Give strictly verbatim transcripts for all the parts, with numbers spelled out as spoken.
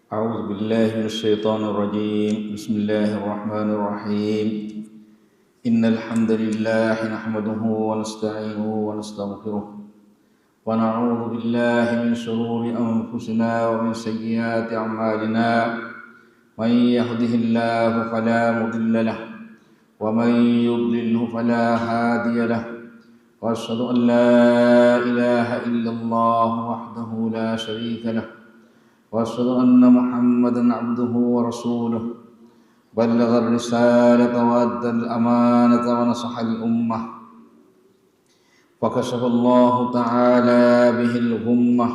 أعوذ بالله من الشيطان الرجيم. بسم الله الرحمن الرحيم. إن الحمد لله نحمده ونستعينه ونستغفره، ونعوذ بالله من شرور أنفسنا ومن سيئات أعمالنا. من يهده الله فلا مضل له، ومن يضلله فلا هادي له. وأشهد أن لا إله إلا الله وحده لا شريك له، وأشهد أن محمدا عبده ورسوله، بلغ الرسالة وأدى الأمانة ونصح الأمة، فكشف الله تعالى به الغمة،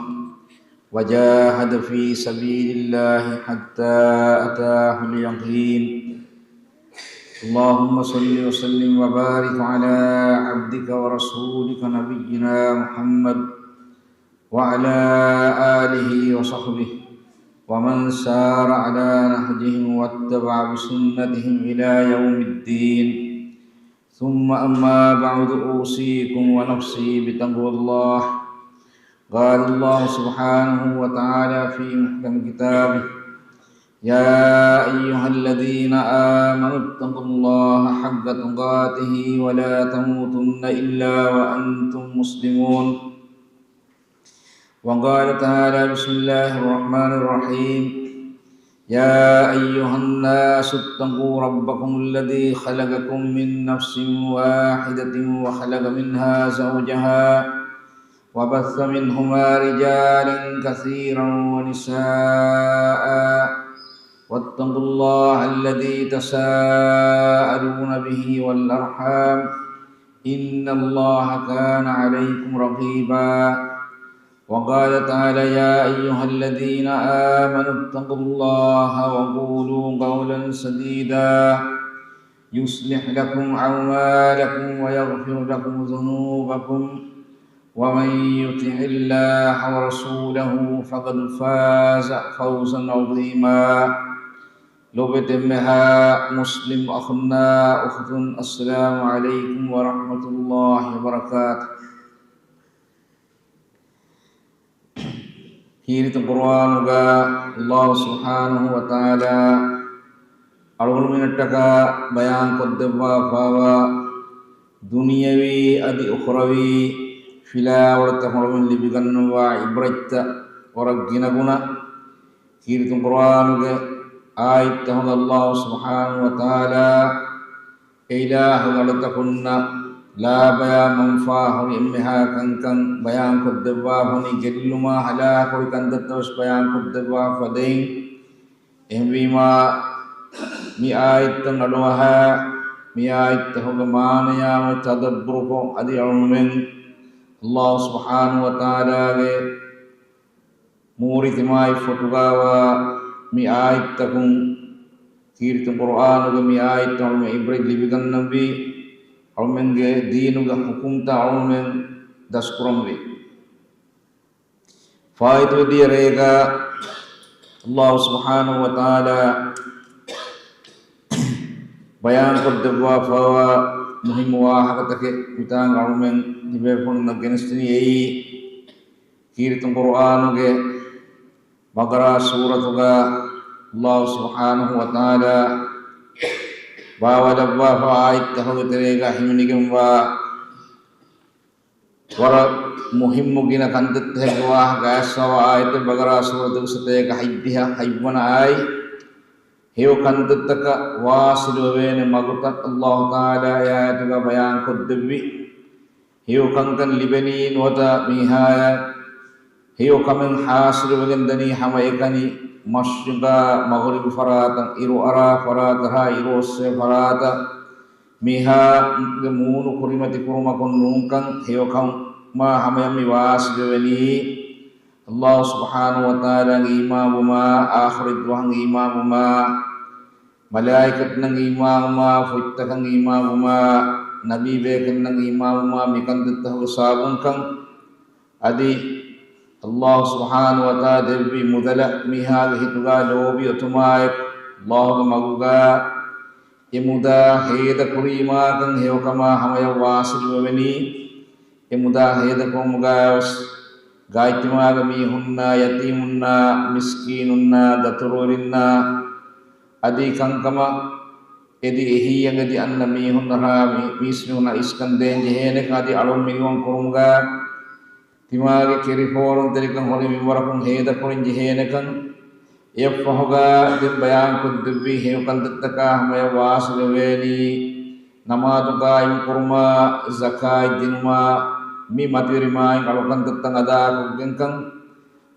وجاهد في سبيل الله حتى أتاه اليقين. اللهم صل وسلم وبارك على عبدك ورسولك نبينا محمد وعلى آله وصحبه ومن سار على نهجهم واتبع بسنتهم إلى يوم الدين. ثم أما بعد، أوصيكم ونفسي بتقوى الله. قال الله سبحانه وتعالى في محكم كتابه: يا أيها الذين آمنوا اتقوا الله حق تقاته ولا تموتن إلا وأنتم مسلمون. وقال تعالى: بسم الله الرحمن الرحيم. يا أيها الناس اتقوا ربكم الذي خلقكم من نفس واحدة وخلق منها زوجها وبث منهما رجالا كثيرا ونساء واتقوا الله الذي تساءلون به والأرحام إن الله كان عليكم رقيبا. وقال تعالى: يا أيها الذين آمنوا اتقوا الله وقولوا قولا سديدا يصلح لكم أعمالكم ويغفر لكم ذنوبكم ومن يطع الله ورسوله فقد فاز فوزا عظيما. ލޮބުވެތި އެންމެހާ މުސްލިމް އަޚުންނާ އުޚުތުން، އައްސަލާމު ޢަލައިކުމް ވަރަޙްމަތުﷲި ވަބަރަކާތު. ކީރިތި ޤުރުއާނުގަ ﷲ ސުބްޙާނަހޫ ވަތަޢާލާ އަޅުގަނޑުމެންނަށްޓަކާ ބަޔާންކޮށްދެއްވާފާވާ ދުނިޔަވީ އަދި އުޚްރަވީ ފިލާވަޅުތައް އަޅުގަނޑުމެން ލިބިގަންނަވާ ޢިބްރަތްތައް ވަރަށް ގިނަގުނަ. ކީރިތި ޤުރުއާނުގެ އާޔަތްތަކުގަ ﷲ ސުބްޙާނަހޫ ވަތަޢާލާ އެއިލާހުގެ އަޅުތަކުންނަށް ލާބަޔާ މަންފާހުރި އެންމެހާ ކަންކަން ބަޔާންކޮށްދެއްވާ ހޮނި ގެއްލުމާ ހަލާކުހުރި ކަންތައްތައް ވެސް ބަޔާންކޮށްދެއްވާ ފަދައިން. އެހެންވީމާ، މި އާޔަތްތައް އަޑުއަހާ، މި އާޔަތްތަކުގެ މާނަޔާ ތަދައްބުރުކޮށް އަދި އަޅުމެން ﷲ ސުބްޙާނަހޫ ވަތަޢާލާގެ މޫރި ތިމާއި ފޮޓުގާވާ މި އާޔަތްތަކުން، ކީރިތި ޤުރުއާނުގެ މި އާޔަތްތައް އަޅުމެން ޢިބްރަތް ލިބިގަންނަންވީ، އަޅުމެންގެ ދީނުގެ ޙުކުމްތައް އަޅުމެން ދަސްކުރަންވީ. ފާއިތުވެދިޔަ ރޭގަ ﷲ ސުބްޙާނަހޫ ވަތަޢާލާ ބަޔާންކޮށްދެއްވާފައިވާ މުހިއްމު ވާހަކަތަކެއް މިތާނގަ އަޅުމެން ތިބޭފުޅުންނަށް ގެނެސްދިނީ އެއީ، ކީރިތި ޤުރުއާނުގެ ބަޤަރާ ސޫރަތުގަ ﷲ ސުބްޙާނަހޫ ވަތަޢާލާ ބާވައިލައްވާފަ އާޔަތްތަކުގެ ތެރޭގަ ހިމެނިގެންވާ ވަރަށް މުހިއްމު ގިނަ ކަންތައްތަކެއްގެ ވާހަކަ އައިސްފަވާ އާޔަތެއް، ބަޤަރާ ސޫރަތުގެ ސަތޭކަ ހަތްދިހަ ހަތްވަނަ އާޔަތް. ހެޔޮ ކަންތައްތަކަށް ވާސިލުވެވޭނެ މަގުތައް ﷲ ތަޢާލާ އެ އާޔަތުގަ ބަޔާންކޮށްދެއްވި. ހެޔޮ ކަންކަން ލިބެނީ ނުވަތަ މީހާޔަށް ހެޔޮ ކަމެއް ޙާޞިލުވެގެން ދަނީ ހަމައެކަނި މަޝްރިޤާ މަޣްރިބު ފަރާތަށް، އިރު އަރާ ފަރާތަށާ އިރު އޮއްސޭ ފަރާތަށް. މީހާގެ މޫނު ކުރިމަތި ކުރުމަކުން ނޫންކަން، ހެޔޮކަމާ ހަމަޔަށް މި ވާސިލުވެނީ. ﷲ ސުބްޙާނަހޫ ވަތަޢާލާގެ އީމާންވުމާ، އާޚިރަތް ދުވަހަށް އީމާންވުމާ، މަލާއިކަތުންނަށް އީމާންވުމާ، ފޮތްތަކަށް އީމާންވުމާ، ނަބީބޭކަލުންނަށް އީމާންވުމާ، މިކަންތައްތަކުގެ ސަބަބުންކަން. އަދި ﷲ ސުބްޙާނަހޫ ވަތަޢާލާ ދެއްވި މުދަލަށް މީހާގެ ހިތުގަ ލޯބި އޮތުމާއެކު، ﷲގެ މަގުގަ އެ މުދާ ހޭދަކުރީމާކަން ހެޔޮކަމާ ހަމަޔަށް ވާސިލުވެވެނީ. އެ މުދާ ހޭދަކުރުމުގަވެސް ގާތްތިމާގެ މީހުންނާ، ޔަތީމުންނާ، މިސްކީނުންނާ، ދަތުރުވެރިންނާ، އަދި ކަންކަމަށް އެދި އެހީއަށް އެދި އަންނަ މީހުންނަށާ މީސްމީހުންނަށް އިސްކަން ދޭން ޖެހޭނެކަން އަދި އަޅުން މިނިވަން ކުރުމުގަ ތިމާގެ ކިރިފޯރުންތެރިކަން ހުރި މިންވަރަކުން ހޭދަކުރަން ޖެހޭނެކަން އެއަށްފަހުގަ ދެން ބަޔާންކޮށްދެއްވި ހެޔޮކަންތައްތަކާ ހަމަޔަށް ވާސިލުވެވޭނީ، ނަމާދު ޤާއިމްކުރުމާ، ޒަކާތް ދިނުމާ، މި މަތިވެރި މާތް އަޅުކަންތައްތައް އަދާކޮށްގެންކަން،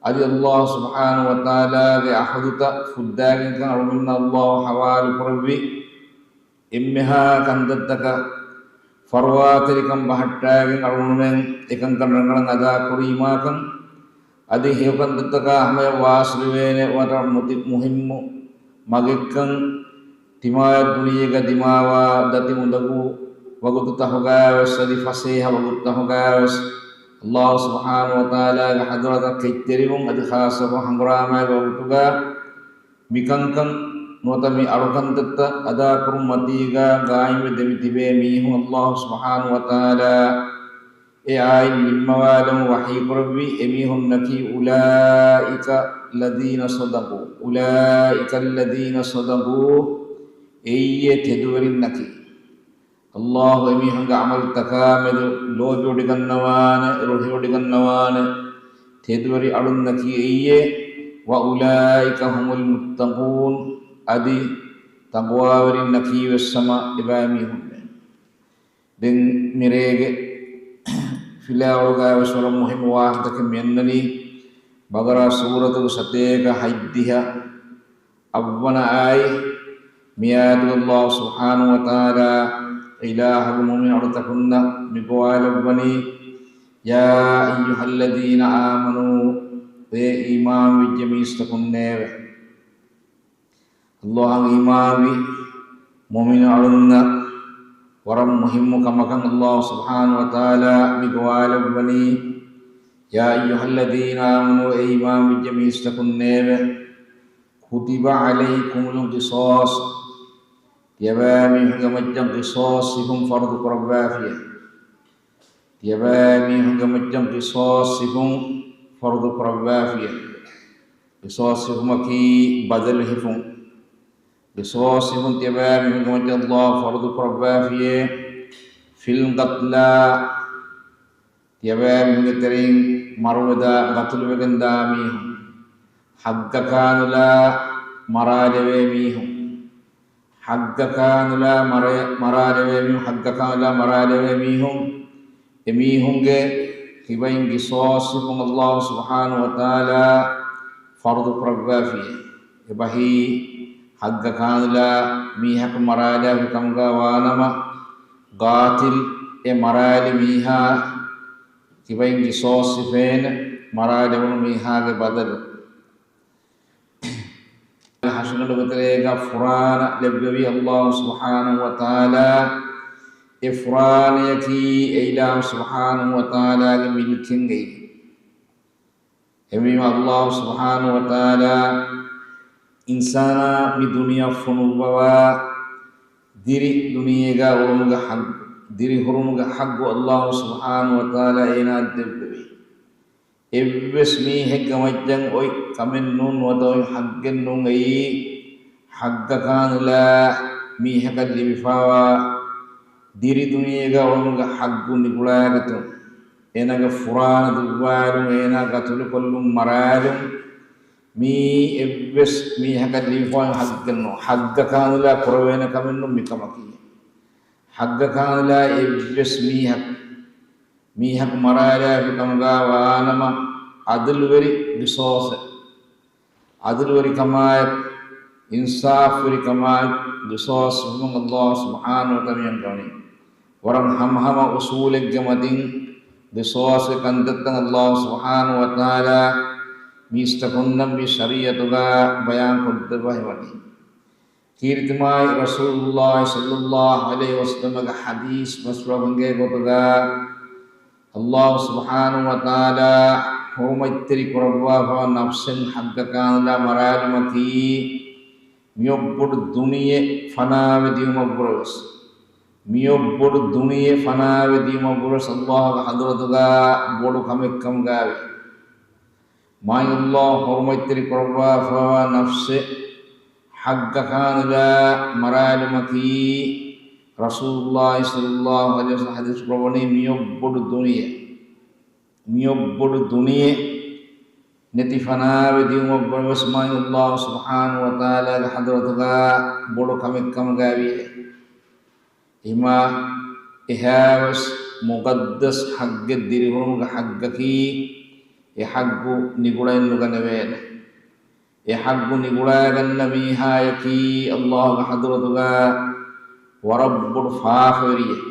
އަދި ﷲ ސުބްޙާނަހޫ ވަތަޢާލާގެ ޢަހުދުތައް ފުއްދާގެންކަން އަޅުގަނޑުމެންނަށް ﷲ ޙަވާލުކުރެއްވި އެންމެހާ ކަންތައްތަކަށް ފަރުވާތެރިކަން ބަހައްޓާގެން އަޅުގަނޑުމެން އެކަންކަން ރަނގަޅަށް އަދާކުރީމާކަން، އަދި ހެޔޮކަންތައްތަކާ ހަމަޔަށް ވާސިލުވޭނެ ވަރަށް މުތި-، މުހިއްމު މަގެއްކަން، ތިމާޔަށް ދުނިޔޭގަ ދިމާވާ ދަތި އުނދަގޫ ވަގުތުތަހުގައިވެސް އަދި ފަސޭހަ ވަގުތުތަހުގައިވެސް، ﷲ ސުބްޙާނަހޫ ވަތަޢާލާގެ ޙަޟްރަތަށް ކެތްތެރިވުން އަދި ޚާއްޞަކޮށް ހަނގުރާމައިގެ ވަގުތުގަ މިކަންކަން ނުވަތަ މި އަޅުކަންތައްތައް އަދާކުރުން މަތީގަ ގާއިމްވެ ދެމިތިބޭ މީހުން ﷲ ސުބްޙާނަހޫ ވަތަޢާލާ އެ އާޔަތް ނިންމަވާލަމުން ވަޙީކުރެއްވި އެމީހުންނަކީ، أولئك الذين صدقوا، أولئك الذين صدقوا، އެއީ އެ ތެދުވެރިންނަކީ. ﷲ އެމީހުންގެ ޢަމަލުތަކާމެދު ލޯބިވޮޑިގަންނަވާނެ، ރުހިވޮޑިގަންނަވާނެ، ތެދުވެރި އަޅުންނަކީ އެއީ، وأولئك هم المتقون، އަދި ތަޤްވާވެރިންނަކީވެސް ހަމަ އެބައިމީހުންނޭ. ދެން މިރޭގެ ފިލާވަޅުގައިވެސް ވަރަށް މުހިއްމު ވާހަކަތަކެއް މިއަންނަނީ، ބަޤަރާ ސޫރަތުގެ ސަތޭކަ ހަތްދިހަ އަށްވަނަ އާޔަތް. މިއާޔަތުގައި ﷲ ސުބްޙާނަހޫ ވަތަޢާލާ އިލާހުގެ މުއުމިނު އަޅުތަކުންނަށް މި ގޮވާލައްވަނީ، يا أيها الذين آمنوا، އޭ އީމާންވެއްޖެ މީސްތަކުންނޭވެ. ﷲ އަށް އީމާންވި މުއުމިނު އަޅުންނަށް ވަރަށް މުހިއްމު ކަމަކަށް ﷲ ސުބްޙާނަހޫ ވަތަޢާލާ މި ގޮވާލައްވަނީ، يا أيها الذين آمنوا، އޭ އީމާންވެއްޖެ މީސްތަކުންނޭވެ. كتب عليكم القصاص، ތިޔަބައިމީހުންގެ މައްޗަށް ޤިޞާޞް ހިފުން ފަރުޟު ކުރައްވާފިޔޭ. ތިޔަބައިމީހުންގެ މައްޗަށް ޤިޞާޞް ހިފުން ފަރުޟު ކުރައްވާފިޔޭ. ޤިޞާޞް ހިފުމަކީ ބަދަލު ހިފުން. ޤިޞާޞް ހިފުން ތިޔަބައިމީހުންގެ މައްޗަށް ﷲ ފަރުޟު ކުރައްވާފިޔޭ. في القتلى، ތިޔަބައިމީހުންގެ ތެރެއިން މަރުވެދާ ޤަތުލުވެގެންދާ މީހުން، ޙައްޤަކާނުލާ މަރާލެވޭ މީހުން، ޙައްޤަކާނުލާ މަރެ-، މަރާލެވޭ މީހުން، ޙައްޤަކާނުލާ މަރާލެވޭ މީހުން، އެމީހުންގެ ކިބައިން ޤިޞާޞް ހިފުން ﷲ ސުބްޙާނަހޫ ވަތަޢާލާ ފަރުޟު ކުރައްވާފިޔޭ. އެބަހީ ޙައްޤަކާނުލާ މީހަކު މަރާލާފި ކަމުގަ ވާނަމަ، ޤާތިލް އެ މަރާލި މީހާ ކިބައިން ޤިޞާޞް ހިފޭނެ، މަރާލެވުނު މީހާގެ ބަދަލު. ހަޝްރުގަނޑުގެ ތެރޭގަ ފުރާނަ ލެއްވެވީ ﷲ ސުބްޙާނަހޫ ވަތަޢާލާ، އެ ފުރާނަޔަކީ އެ އިލާހު ސުބްޙާނަހޫ ވަތަޢާލާގެ މިލްކެއްގައި. އެހެންވީމަ ﷲ ސުބްޙާނަހޫ ވަތަޢާލާ އިންސާނާ މި ދުނިޔެއަށް ފޮނުއްވަވާ ދިރި ދުނިޔޭގަ އުޅުމުގެ ޙައްޤު، ދިރިހުރުމުގެ ޙައްޤު ﷲ ސުބްޙާނަހޫ ވަތަޢާލާ އޭނާއަށް ދެއްވެވި. އެއްވެސް މީހެއްގެ މައްޗަށް އޮތް ކަމެއް ނޫން، ނުވަތަ އޮތް ޙައްޤެއް ނޫން އެއީ، ޙައްޤަކާނުލާ މީހަކަށް ލިބިފައިވާ ދިރި ދުނިޔޭގަ އުޅުމުގެ ޙައްޤު ނިކުޅާގަތުން، އޭނާގެ ފުރާނަ ދުއްވާލުން، އޭނާ ޤަތުލުކޮށްލުން، މަރާލުން، މީ އެއްވެސް މީހަކަށް ލިބިފައި ޙައްޤެއް ނޫން. ޙައްޤަކާނުލާ ކުރެވޭނެ ކަމެއް ނޫން މިކަމަކީ. ޙައްޤަކާނުލާ އެއްވެސް މީހަކު، މީހަކު މަރާލާފި ކަމުގަ ވާނަމަ، ޢަދުލުވެރި ޤިޞާޞެއް، ޢަދުލުވެރިކަމާއެކު، އިންސާފުވެރިކަމާއެކު ޤިޞާޞް ހިފުން ﷲ ސުބްޙާނަހޫ ވަތަޢާލާ މިއަންގަވަނީ. ވަރަށް ހަމަހަމަ އުޞޫލެއްގެ މަތިން ޤިޞާޞްގެ ކަންތައްތައް ﷲ ސުބްޙާނަހޫ ވަތަޢާލާ މީސްތަކުންނަށް މި ޝަރީޢަތުގަ ބަޔާން ކޮށްދެއްވަ ހެވަނީ. ކީރިތި މާތް ރަސޫލުﷲ ޞައްލަﷲ ޢަލައިހި ވަސައްލަމަގެ ޙަދީޘް ބަސްފުޅަކުގެ ގޮތުގަ، ﷲ ސުބްޙާނަހޫ ވަތަޢާލާ ޙުރުމަތްތެރި ކުރައްވާފައިވާ ނަފްސެއް ޙައްޤަކާނުލާ މަރާލުމަކީ، މިއޮއްބޮޑު ދުނިޔެ ފަނާވެ ދިޔުމަށްވުރެވެސް، މިއޮއްބޮޑު ދުނިޔެ ފަނާވެ ދިޔުމަށްވުރެވެސް ﷲގެ ޙަޟްރަތުގަ ބޮޑު ކަމެއްކަމުގައިވޭ. މާތް ﷲ ޙުރުމަތްތެރި ކުރައްވާފައިވާ ނަފްސެއް ޙައްޤަކާނުލާ މަރާލުމަކީ، ރަސޫލުﷲ ޞައްލަﷲ ޢަލައިހި ވަސައްލަމަ ޙަދީޘް ކުރައްވަނީ، މިއޮއްބޮޑު ދުނިޔެ، މިއޮއްބޮޑު ދުނިޔެ ނެތި ފަނާވެ ދިއުމަށްވުރެވެސް މާތް ﷲ ސުބްޙާނަހޫ ވަތަޢާލާގެ ޙަޟްރަތުގަ ބޮޑު ކަމެއްކަމުގައި ވިއެ. އެހެންވީމާ އެހާވެސް މުޤައްދަސް ޙައްޤެއް ދިރިހުރުމުގެ ޙައްޤަކީ، އެ ޙައްޤު ނިގުޅައެއް ނުގަނެވޭނެ. އެ ޙައްޤު ނިގުޅާގަންނަ މީހާޔަކީ ﷲގެ ޙަޟްރަތުގަ ވަރަށް ބޮޑު ފާފަވެރިއެއް،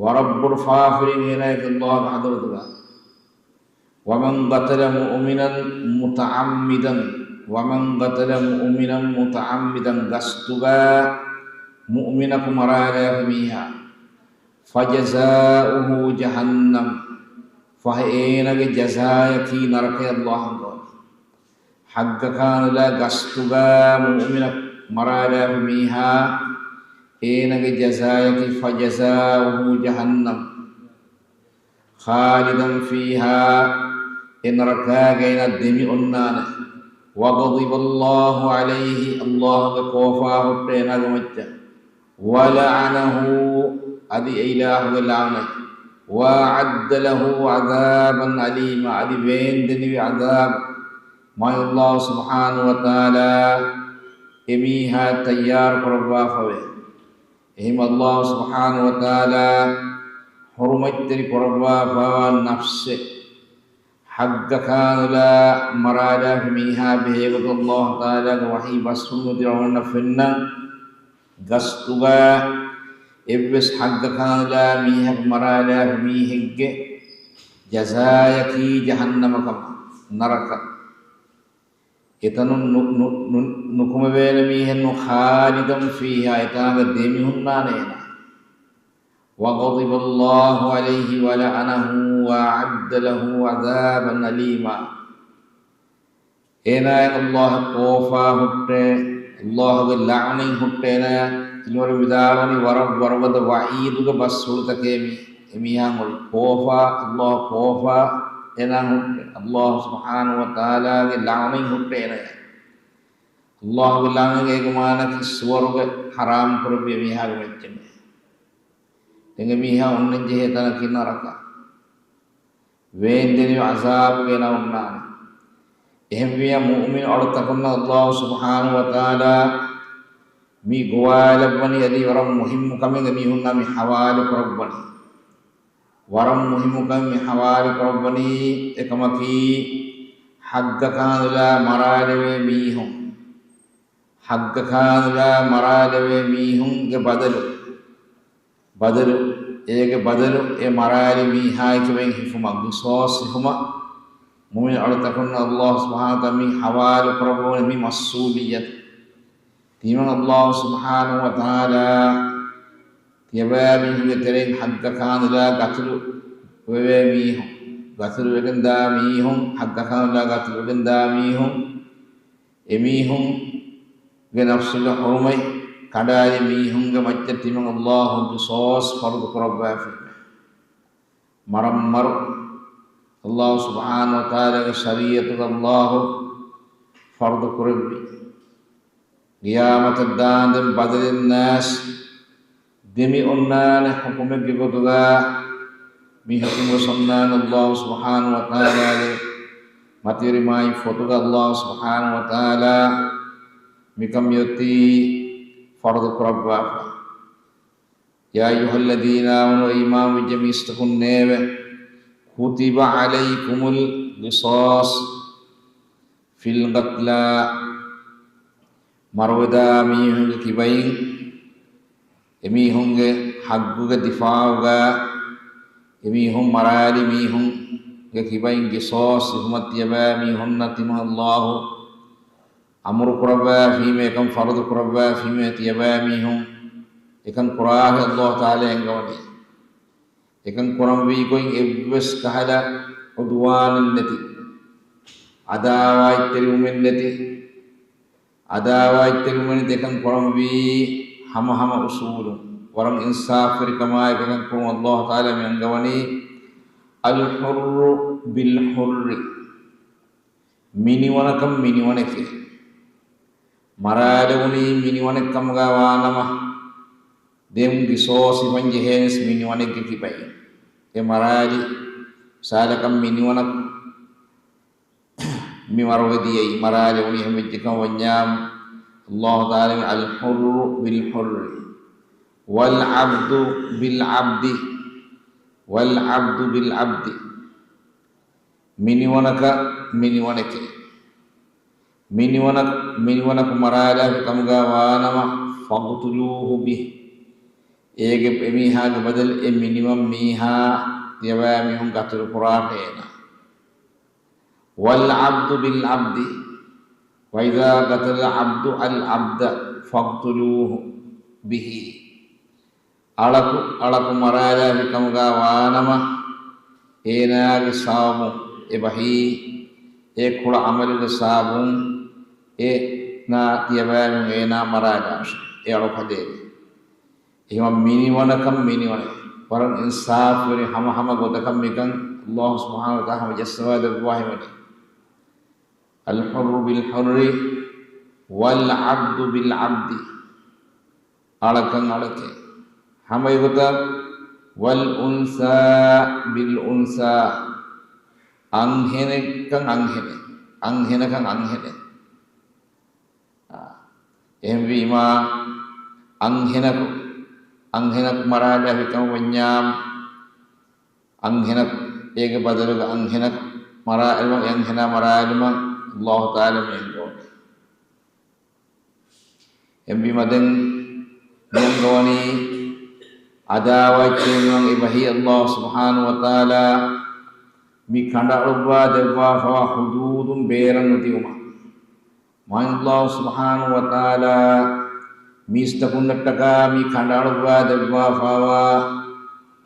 ވަރަށް ބޮޑު ފާފަވެރިއެއް އޭނާޔަކީ ﷲގެ ޙަޟްރަތުގަ. ومن قتل مؤمنا متعمدا، ومن قتل مؤمنا متعمدا، ގަސްތުގަ މުއުމިނަކު މަރާލާފި މީހާ، فجزاؤه جهنم، ފަހެ އޭނާގެ ޖަޒާޔަކީ ނަރަކަޔަށް ﷲ އަންގަވަނީ. ޙައްޤަކާނުލާ ގަސްތުގަ މުއުމިނަކު މަރާލާފި މީހާ، އޭނާގެ ޖަޒާޔަކީ فجزاؤه جهنم، خالدا فيها، އެ ނަރަކާގައި އޭނާ ދެމި އޮންނާނެ. وغضب الله عليه، ﷲގެ ކޯފާ ހުއްޓޭ އޭނާގެ މައްޗަށް. ولعنه، އަދި އެ އިލާހުގެ ލަޢުނަތް. وأعد له عذابا أليما، އަދި ވޭންދެނިވި ޢަޛާބު މާތް ﷲ ސުބްޙާނަހޫ ވަތަޢާލާ އެމީހާ ތައްޔާރު ކުރައްވާފަވޭ. އެހެންވީމާ ﷲ ސުބްޙާނަހޫ ވަތަޢާލާ ޙުރުމަތްތެރި ކުރައްވާފައިވާ ނަފްސެއް ޙައްޤަކާނުލާ މަރާލާފި މީހާ ބެހޭގޮތުން ﷲ ތަޢާލާގެ ވަޙީ ބަސްފުޅުން އޮތީ އަޅުގަނޑަށް ފެންނަން، ގަސްތުގަ އެއްވެސް ޙައްޤަކާނުލާ މީހަކު މަރާލާފި މީހެއްގެ ޖަޒާޔަކީ ޖަހަންނަމަކަމަށް، ނަރަކަ. އެތަނުން ނު-، ނު-، ނު-، ނުކުމެވޭނެ މީހެއް ނޫން، خالدا فيها، އެތާނގަ ދެމިހުންނާނެ އޭނާ. وغضب الله عليه ولعنه وأعد له عذابا أليما. އޭނާއަށް ﷲ ގެ ކޯފާ ހުއްޓޭ، ﷲ ގެ ލަޢުނަތް ހުއްޓޭ އޭނާއަށް. ތިލަވަރު ވިދާޅުވަނީ ވަރަށް ވަރުގަދަ ވަޢީދުގެ ބަސްފުޅުތަކޭ މީ. އެމީހާ ހުރި ކޯފާ، ﷲ ގެ ކޯފާ އޭނާއަށް ހުއްޓޭ. ﷲ ސުބްޙާނަހޫ ވަތަޢާލާގެ ލަޢުނަތް ހުއްޓޭ އޭނާއަށް. ﷲ ގެ ލަޢުނަތް އޭގެ މާނައަކީ ސުވަރުގެ ޙަރާމް ކުރެއްވި އެމީހާގެ މައްޗަށް. ދެން އެމީހާ އޮންނަން ޖެހޭ ތަނަކީ ނަރަކަ. ވޭންދެނިވި ޢަޛާބުގައި އޭނާ އޮންނާނެ. އެހެންވިއްޔާ މުއުމިނު އަޅުތަކުންނަށް ﷲ ސުބްޙާނަހޫ ވަތަޢާލާ މި ގޮވާލައްވަނީ އަދި ވަރަށް މުހިއްމު ކަމެއް އެމީހުންނާ މި ޙަވާލު ކުރައްވަނީ. ވަރަށް މުހިއްމު ކަމެއް މި ޙަވާލު ކުރައްވަނީ. އެކަމަކީ، ޙައްޤަކާނުލާ މަރާލެވޭ މީހުން، ޙައްޤަކާނުލާ މަރާލެވޭ މީހުންގެ ބަދަލު، ބަދަލު، އޭގެ ބަދަލު އެ މަރާލި މީހާއެކެވެ ހިފުމަށް، ޤިޞާޞް ހިފުމަށް، މުއުމިނު އަޅުތަކުންނަށް ﷲ ސުބްޙާނަހޫ ވަތަޢާލާ މި ޙަވާލު ކުރައްވަނީ މި މަސްއޫލިއްޔަތު. ތިމަން ﷲ ސުބްޙާނަހޫ ވަތަޢާލާ ތިޔަބައިމީހުންގެ ތެރެއިން ޙައްޤަކާނުލާ ޤަތުލު ވެވޭ މީހުން، ޤަތުލު ވެގެންދާ މީހުން، ޙައްޤަކާނުލާ ޤަތުލު ވެގެންދާ މީހުން، އެމީހުންގެ ނަފްސުގެ ޙުރުމަތް ކަނޑާލި މީހުންގެ މައްޗަށް ތިމަން ﷲ ޤިޞާޞް ފަރުޟު ކުރައްވާފީމޭ. މަރަށް މަރު ﷲ ސުބްޙާނަހޫ ވަތަޢާލާގެ ޝަރީޢަތުގަ ﷲ ފަރުޟު ކުރެއްވި. ޤިޔާމަތަށް ދާންދެން ބަދަލެއް ނާސް ދެމި އޮންނާނެ ޙުކުމެއްގެ ގޮތުގަ މި ޙުކުމް ވެސް އޮންނާނެ. ﷲ ސުބްޙާނަހޫ ވަތަޢާލާގެ މަތިވެރި މާތް ފޮތުގަ ﷲ ސުބްޙާނަހޫ ވަތަޢާލާ މިކަން މިއޮތީ ފަރުޟު ކުރައްވާފަ. يا أيها الذين آمنوا، އޭ އީމާންވެއްޖެ މީސްތަކުންނޭވެ، كتب عليكم القصاص في القتلى، މަރުވެދާ މީހުންގެ ކިބައިން، އެމީހުންގެ ޙައްޤުގެ ދިފާޢުގަ، އެމީހުން މަރާލި މީހުންގެ ކިބައިން ޤިޞާޞް ހިފުމަށް ތިޔަބައިމީހުންނަށް ތިމަން ﷲ އަމުރު ކުރައްވާފީމޭ، އެކަން ފަރުޟު ކުރައްވާފީމޭ، ތިޔަބައިމީހުން އެކަން ކުރާހެއް ﷲ ތަޢާލާ އެންގަވަނީ. އެކަން ކުރަންވީ ގޮތް އެއްވެސް ކަހަލަ ޢުދުވާނެއް ނެތި، ޢަދާވާތްތެރިވުމެއް ނެތި، ޢަދާވާތްތެރިވުމެއް ނެތި، އެކަން ކުރަންވީ ހަމަ ހަމަ އުޞޫލުން. ވަރަށް އިންސާފުވެރިކަމާއެކު އެކަން ކުރުމަށް ﷲ ތަޢާލާ މި އަންގަވަނީ، الحر بالحر. މިނިވަނަކަށް މިނިވަނެކޭ. މަރާލެވުނީ މިނިވަނެއްކަމުގަ ވާނަމަ، ދެން ގިސޯސް ހިފަން ޖެހޭނެސް މިނިވަނެއްގެ ކިބައިން. އެ މަރާލި ސާލަކަށް މިނިވަނަކު މި މަރުގެ ދިޔައީ މަރާލެވުނީ ހެމެއްޖެކަން ވަންޏާމު، އައްލާހު ތަޢާލާ الحر بالحر والعبد بالعبد والعبد بالعبد. މިނިވަނަކަށް މިނިވަނެކޭ. މިނިވަނަ، މިނިވަނަކު މަރާލާފި ކަމުގަ ވާނަމަ، فاقتلوه به. އޭގެ އެމީހާގެ ބަދަލު އެ މިނިވަން މީހާ ތިޔަބައިމީހުން ގަތުލު ކުރާށޭ އޭނާ. والعبد بالعبد، وإذا قتل العبد العبد فاقتلوه به. އަޅަކު އަޅަކު މަރާލާފި ކަމުގަ ވާނަމަ، އޭނާގެ ސަބަބުން އެބަހީ، އެ ކުޅަ ޢަމަލުގެ ސަބަބުން އޭނާ ތިޔަބައިމީހުން އޭނާ މަރާލާށޭ، އެ އަޅު ހަދޭ. އެހެންވީމަ މިނިވަނަކަށް މިނިވަނެ. ވަރަށް އިންސާފުވެރި ހަމަ ހަމަ ގޮތަކަށް މިކަން އައްލާހު ސުބްޙާނަހު ވަތަޢާލާ ހަމަޖައްސަވާ ދެއްވާ ހިމެނޭ. الحر بالحر والعبد بالعبد އަޅަކަށް އަޅަކޭ. ހަމަ އެގޮތަށް والأنثى بالأنثى އަންހެނެއްކަން އަންހެނެއް، އަންހެނަކަށް އަންހެނެއް. އާ، އެހެންވީމާ، އަންހެނަކު، އަންހެނަކު މަރާލާފި ކަމަށް ވަންޏާ، އަންހެނަކު، އޭގެ ބަދަލުގަ އަންހެނަކު މަރާލުމަށް، އެ އަންހެނާ މަރާލުމަށް އައްލާހު ތަޢާލާ މި އެންގެވުނީ. އެހެންވީމަ ދެން މި އަންގަވަނީ އަދާވަތް އެބަހީ އައްލާހު ސުބްޙާނަހު ވަތަޢާލާ މި ކަނޑައަޅުއްވާ ދެއްވާފަވާ ޙުދޫދުން ބޭރަށް ނުދިއުމަށް. މާތް އައްލާހު ސުބްޙާނަހު ވަތަޢާލާ މީސްތަކުންނަށްޓަކާ މި ކަނޑައަޅުއްވާ ދެއްވާފަވާ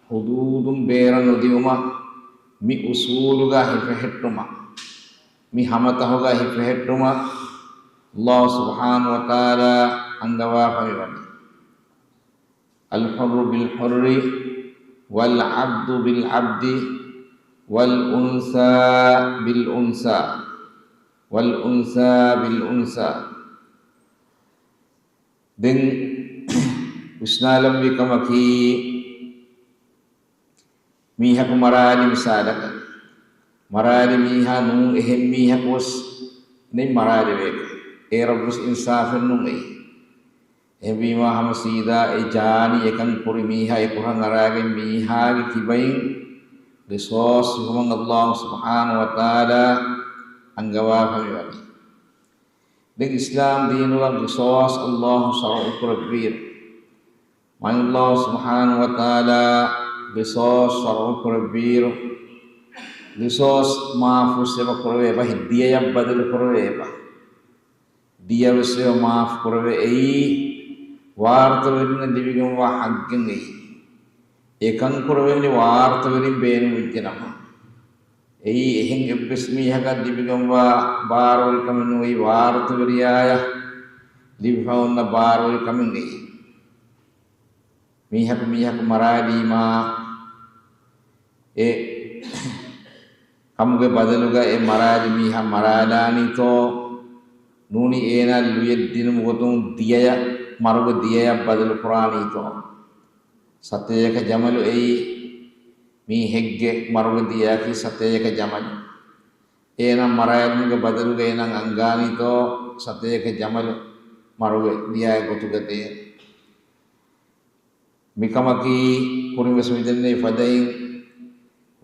ޙުދޫދުން ބޭރަށް ނުދިއުމަށް، މި އުޞޫލުގަ ހިފެހެއްޓުމަށް، މި ހަމަތަހުގަ ހިފެހެއްޓުމަށް އައްލާހު ސުބްޙާނަހު ވަތަޢާލާ އަންގަވާފަ މިވަނީ. الحر بالحر والعبد بالعبد والأنثى بالأنثى والأنثى بالأنثى. ދެން ވިސްނާލަންވީ ކަމަކީ، މީހަކު މަރާލި މިސާލަކަށް، މަރާލި މީހާ ނޫން އެހެން މީހަކު ވެސް ނެތް މަރާލެވޭކަށް. އޭރަށްވެސް އިންސާފެއް ނޫން އެއީ. އެހެންވީމާ ހަމަ ސީދާ އެ ޖާނީ އެކަން ކުރި މީހާ އެ ކުރަން އަރާގެން މީހާގެ ކިބައިން ގިސޯސް ހިފުމަށް އައްލާހު ސުބްޙާނަހު ވަތަޢާލާ އަންގަވާފަ މިވަނީ. ދެން އިސްލާމް ދީނުގަ ގިސޯސް އައްލާހު ޝަރުޢު ކުރެއްވިއިރު، މާތް އައްލާހު ސުބްޙާނަހު ވަތަޢާލާ ގިސޯސް ޝަރުޢު ކުރެއްވިއިރު، ގިސޯސް މާފު ވެސް އެބަ ކުރެވޭ އެބަ، ދިޔަޔަށް ބަދަލު ކުރެވޭ އެބަ. ދިޔަ ވެސް އެބަ މާފު ކުރެވޭ. އެއީ ވާރުތަވެރިންނަށް ލިބިގެންވާ ޙައްޤެއް އެއީ. އެކަން ކުރެވޭނީ ވާރުތަވެރިން ބޭނުންވެއްޖެ ނަމަ. އެއީ އެހެން އެއްވެސް މީހަކަށް ލިބިގެންވާ ބާރުވެރިކަމެއް ނޫން، އެއީ ވާރުތަވެރިޔާޔަށް ލިބިފަ އޮންނަ ބާރުވެރިކަމެއް އެއީ. މީހަކު މީހަކު މަރާލީމާ، އެ ކަމުގެ ބަދަލުގަ އެ މަރާލި މީހާ މަރާލާނީތޯ، ނޫނީ އޭނާ ލުޔެއް ދިނުމުގެ ގޮތުން ދިޔަޔަށް މަރުގެ ދިޔަޔަށް ބަދަލު ކުރާނީތޯ. ސަތޭކަ ޖަމަލު އެއީ މީހެއްގެ މަރުގެ ދިޔައަކީ ސަތޭކަ ޖަމަލު. އޭނާ މަރާލުމުގެ ބަދަލުގަ އޭނާ އަންގާނީތޯ ސަތޭކަ ޖަމަލު މަރުގެ ދިޔައިގެ ގޮތުގަ ދޭން. މިކަމަކީ ކުރިންވެސް މިދެންނެވި ފަދައިން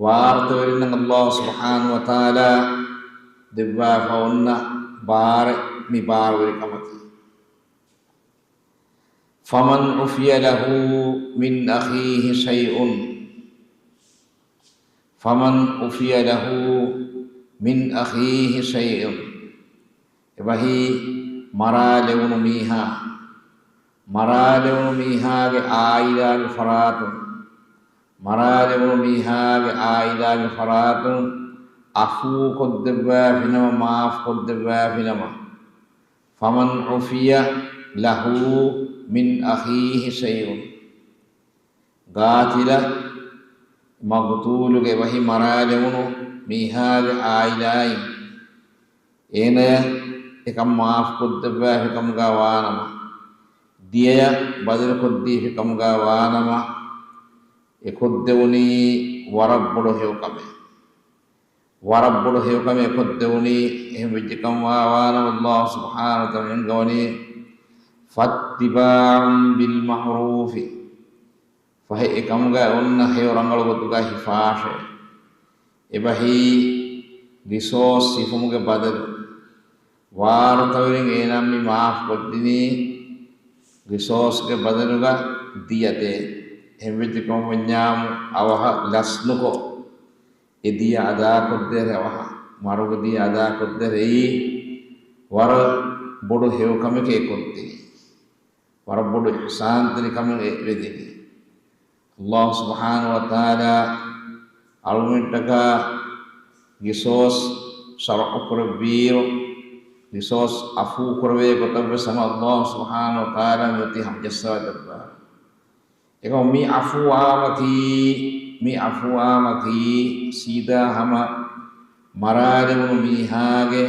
ވާރުތަވެރިންނަށް އައްލާހު ސުބްޙާނަހު ވަތަޢާލާ ދެއްވާފަ އޮންނަ ބާރެއް މި ބާރުވެރިކަމަކީ. فمن عفي له من أخيه شيء، فمن عفي له من أخيه شيء، އެބަހީ މަރާލެވުނު މީހާ، މަރާލެވުނު މީހާގެ އާއިލާގެ ފަރާތުން، މަރާލެވުނު މީހާގެ އާއިލާގެ ފަރާތުން ޢަފޫ ކޮށްދެއްވާފިނަމަ، މާފް ކޮށްދެއްވާފިނަމަ، فمن عفي له من أخيه شيء، ގާތިލަށް، މަގުތޫލުގެ އެބަހީ މަރާލެވުނު މީހާގެ އާއިލާއިން އޭނަޔަށް އެކަން މާފުކޮށްދެއްވާފިކަމުގަ ވާނަމަ، ދިޔަޔަށް ބަދަލުކޮށްދީފިކަމުގަ ވާނަމަ، އެކޮށްދެވުނީ ވަރަށް ބޮޑު ހެޔޮކަމެއް. ވަރަށް ބޮޑު ހެޔޮކަމެއް ކޮށްދެވުނީ. އެހެން ވެއްޖެކަމަށް ވާނަމަ، ﷲ ސުބްޙާނަހޫ ވަތަޢާލާ އަންގަވަނީ، فَاتِّبَاعٌ بِالْمَعْرُوفِ. ފަހެ އެކަމުގަ އޮންނަ ހެޔޮ ރަނގަޅު ގޮތުގަ ހިފާށޭ. އެބަހީ ރިސޯސް ހިފުމުގެ ބަދަލު. ވާރުތަވެރިން އޭނާ މި މާފު ކޮށްދިނީ ރިސޯސްގެ ބަދަލުގަ ދިޔަ ދޭން. އެހެންވެއްޖެ ކަމަށް ވަންޏާމު އަވަހަށް ލަސްނުކޮށް، އެ ދިޔަ އަދާކޮށްދޭށޭ އަވަހަށް. މަރުގެ ދިޔަ އަދާކޮށްދޭށޭ. އެއީ ވަރަށް ބޮޑު ހެޔޮކަމެކޭ ކޮށްދިނީ. ވަރަށް ބޮޑު އިޙްސާންތެރިކަމެއް އެ ވެދެނީ. ﷲ ސުބްޙާނަހޫ ވަތަޢާލާ އަޅުގަނޑަކަށް ގިސޯސް ޝަރުޢު ކުރެއްވިއިރު، ގިސޯސް ޢަފޫ ކުރެވޭ ގޮތަށްވެސް ހަމަ ﷲ ސުބްޙާނަހޫ ވަތަޢާލާ މިއޮތީ ހަމަޖައްސަވާ ދެއްވާ. އެކަމު މި ޢަފޫ ވާމަކީ، މި ޢަފޫ ވާމަކީ ސީދާ ހަމަ މަރާލެވުނު މީހާގެ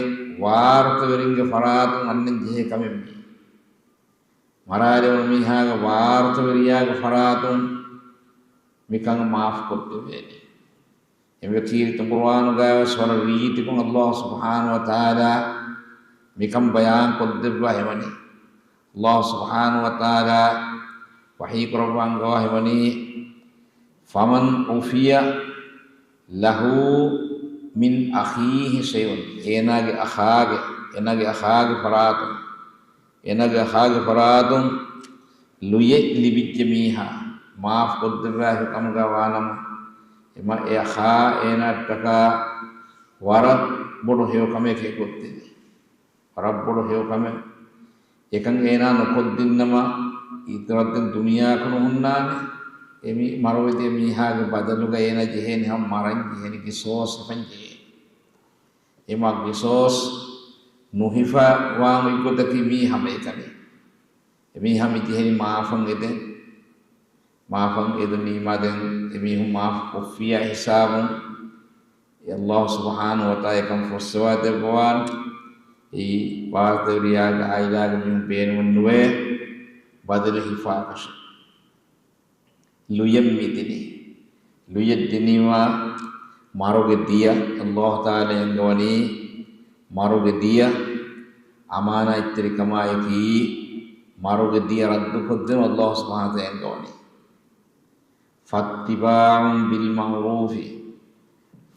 ވާރުތަވެރިންގެ ފަރާތުން އަންނަން ޖެހޭ ކަމެއް މީ. މަރާލެވުނު މީހާގެ ވާރުތަވެރިޔާގެ ފަރާތުން މިކަން މާފުކޮށްދެވޭނެ. އެންމެ ކީރިތި ޤުރުއާނުގައިވެސް ވަރަށް ރީތިކޮށް ﷲ ސުބްޙާނަހޫ ވަތަޢާލާ މިކަން ބަޔާން ކޮށްދެއްވާ ހެވަނީ. ﷲ ސުބްޙާނަހޫ ވަތަޢާލާ ވަޙީ ކުރައްވާ އަންގަވާ ހެވަނީ، فَمَنْ عُفِيَ لَهُ مِنْ أَخِيهِ شَيْءٌ، އޭނާގެ އަޚާގެ، އޭނާގެ އަޚާގެ ފަރާތުން، އޭނާގެ އަޚާގެ ފަރާތުން ލުޔެއް ލިބިއްޖެ މީހާ، މާފު ކޮށްދެއްވާފި ކަމުގަ ވާނަމަ، އެމަ އެ އަޚާ އޭނާއަށްޓަކާ ވަރަށް ބޮޑު ހެޔޮކަމެކޭ ކޮށްދެނީ. ވަރަށް ބޮޑު ހެޔޮކަމެއް. އެކަން އޭނާ ނުކޮށްދިންނަމަ، އިތުރަށް ދެން ދުނިޔެއަކު ނުހުންނާނެ. އެ މި މަރުވެދިޔަ މީހާގެ ބަދަލުގަ އޭނާ ޖެހޭނެ ހަމަ މަރަން ޖެހޭނެ، ގިސޯސް ހިފަން ޖެހޭނެ. އެމަ ގިސޯސް ނުހިފާ ވާން އޮތްގޮތަކީ މީ ހަމައެކަނި. އެ މީހާ މި ޖެހެނީ މާފަށް އެދެން. މާފަށް އެދުނީމާ ދެން އެމީހުން މާފު ކޮށްފިޔާ ހިސާބުން އެ ﷲ ސުބްޙާނަހޫ ވަތަޢާލާ އެކަން ފުރުސަވާ ދެއްވަވާނެ. އެއީ ވާރުތަވެރިޔާގެ އާއިލާގެ މީހުން ބޭނުމެއް ނުވޭ ބަދަލެއް ހިފާކަށެއް. ލުޔެއް މި ދިނީ. ލުޔެއް ދިނީމާ މަރުގެ ދިޔަ، ﷲ ތަޢާލާ އެންގަވަނީ މަރުގެ ދިޔަ އަމާނާތްތެރިކަމާއެކީ، މަރުގެ ދިޔަ ރައްދުކޮށްދޭން ﷲ ސުބްޙާނަހޫ ވަތަޢާލާ އެންގަވަނީ. فَاتِّبَاعٌ بِالْمَعْرُوفِ،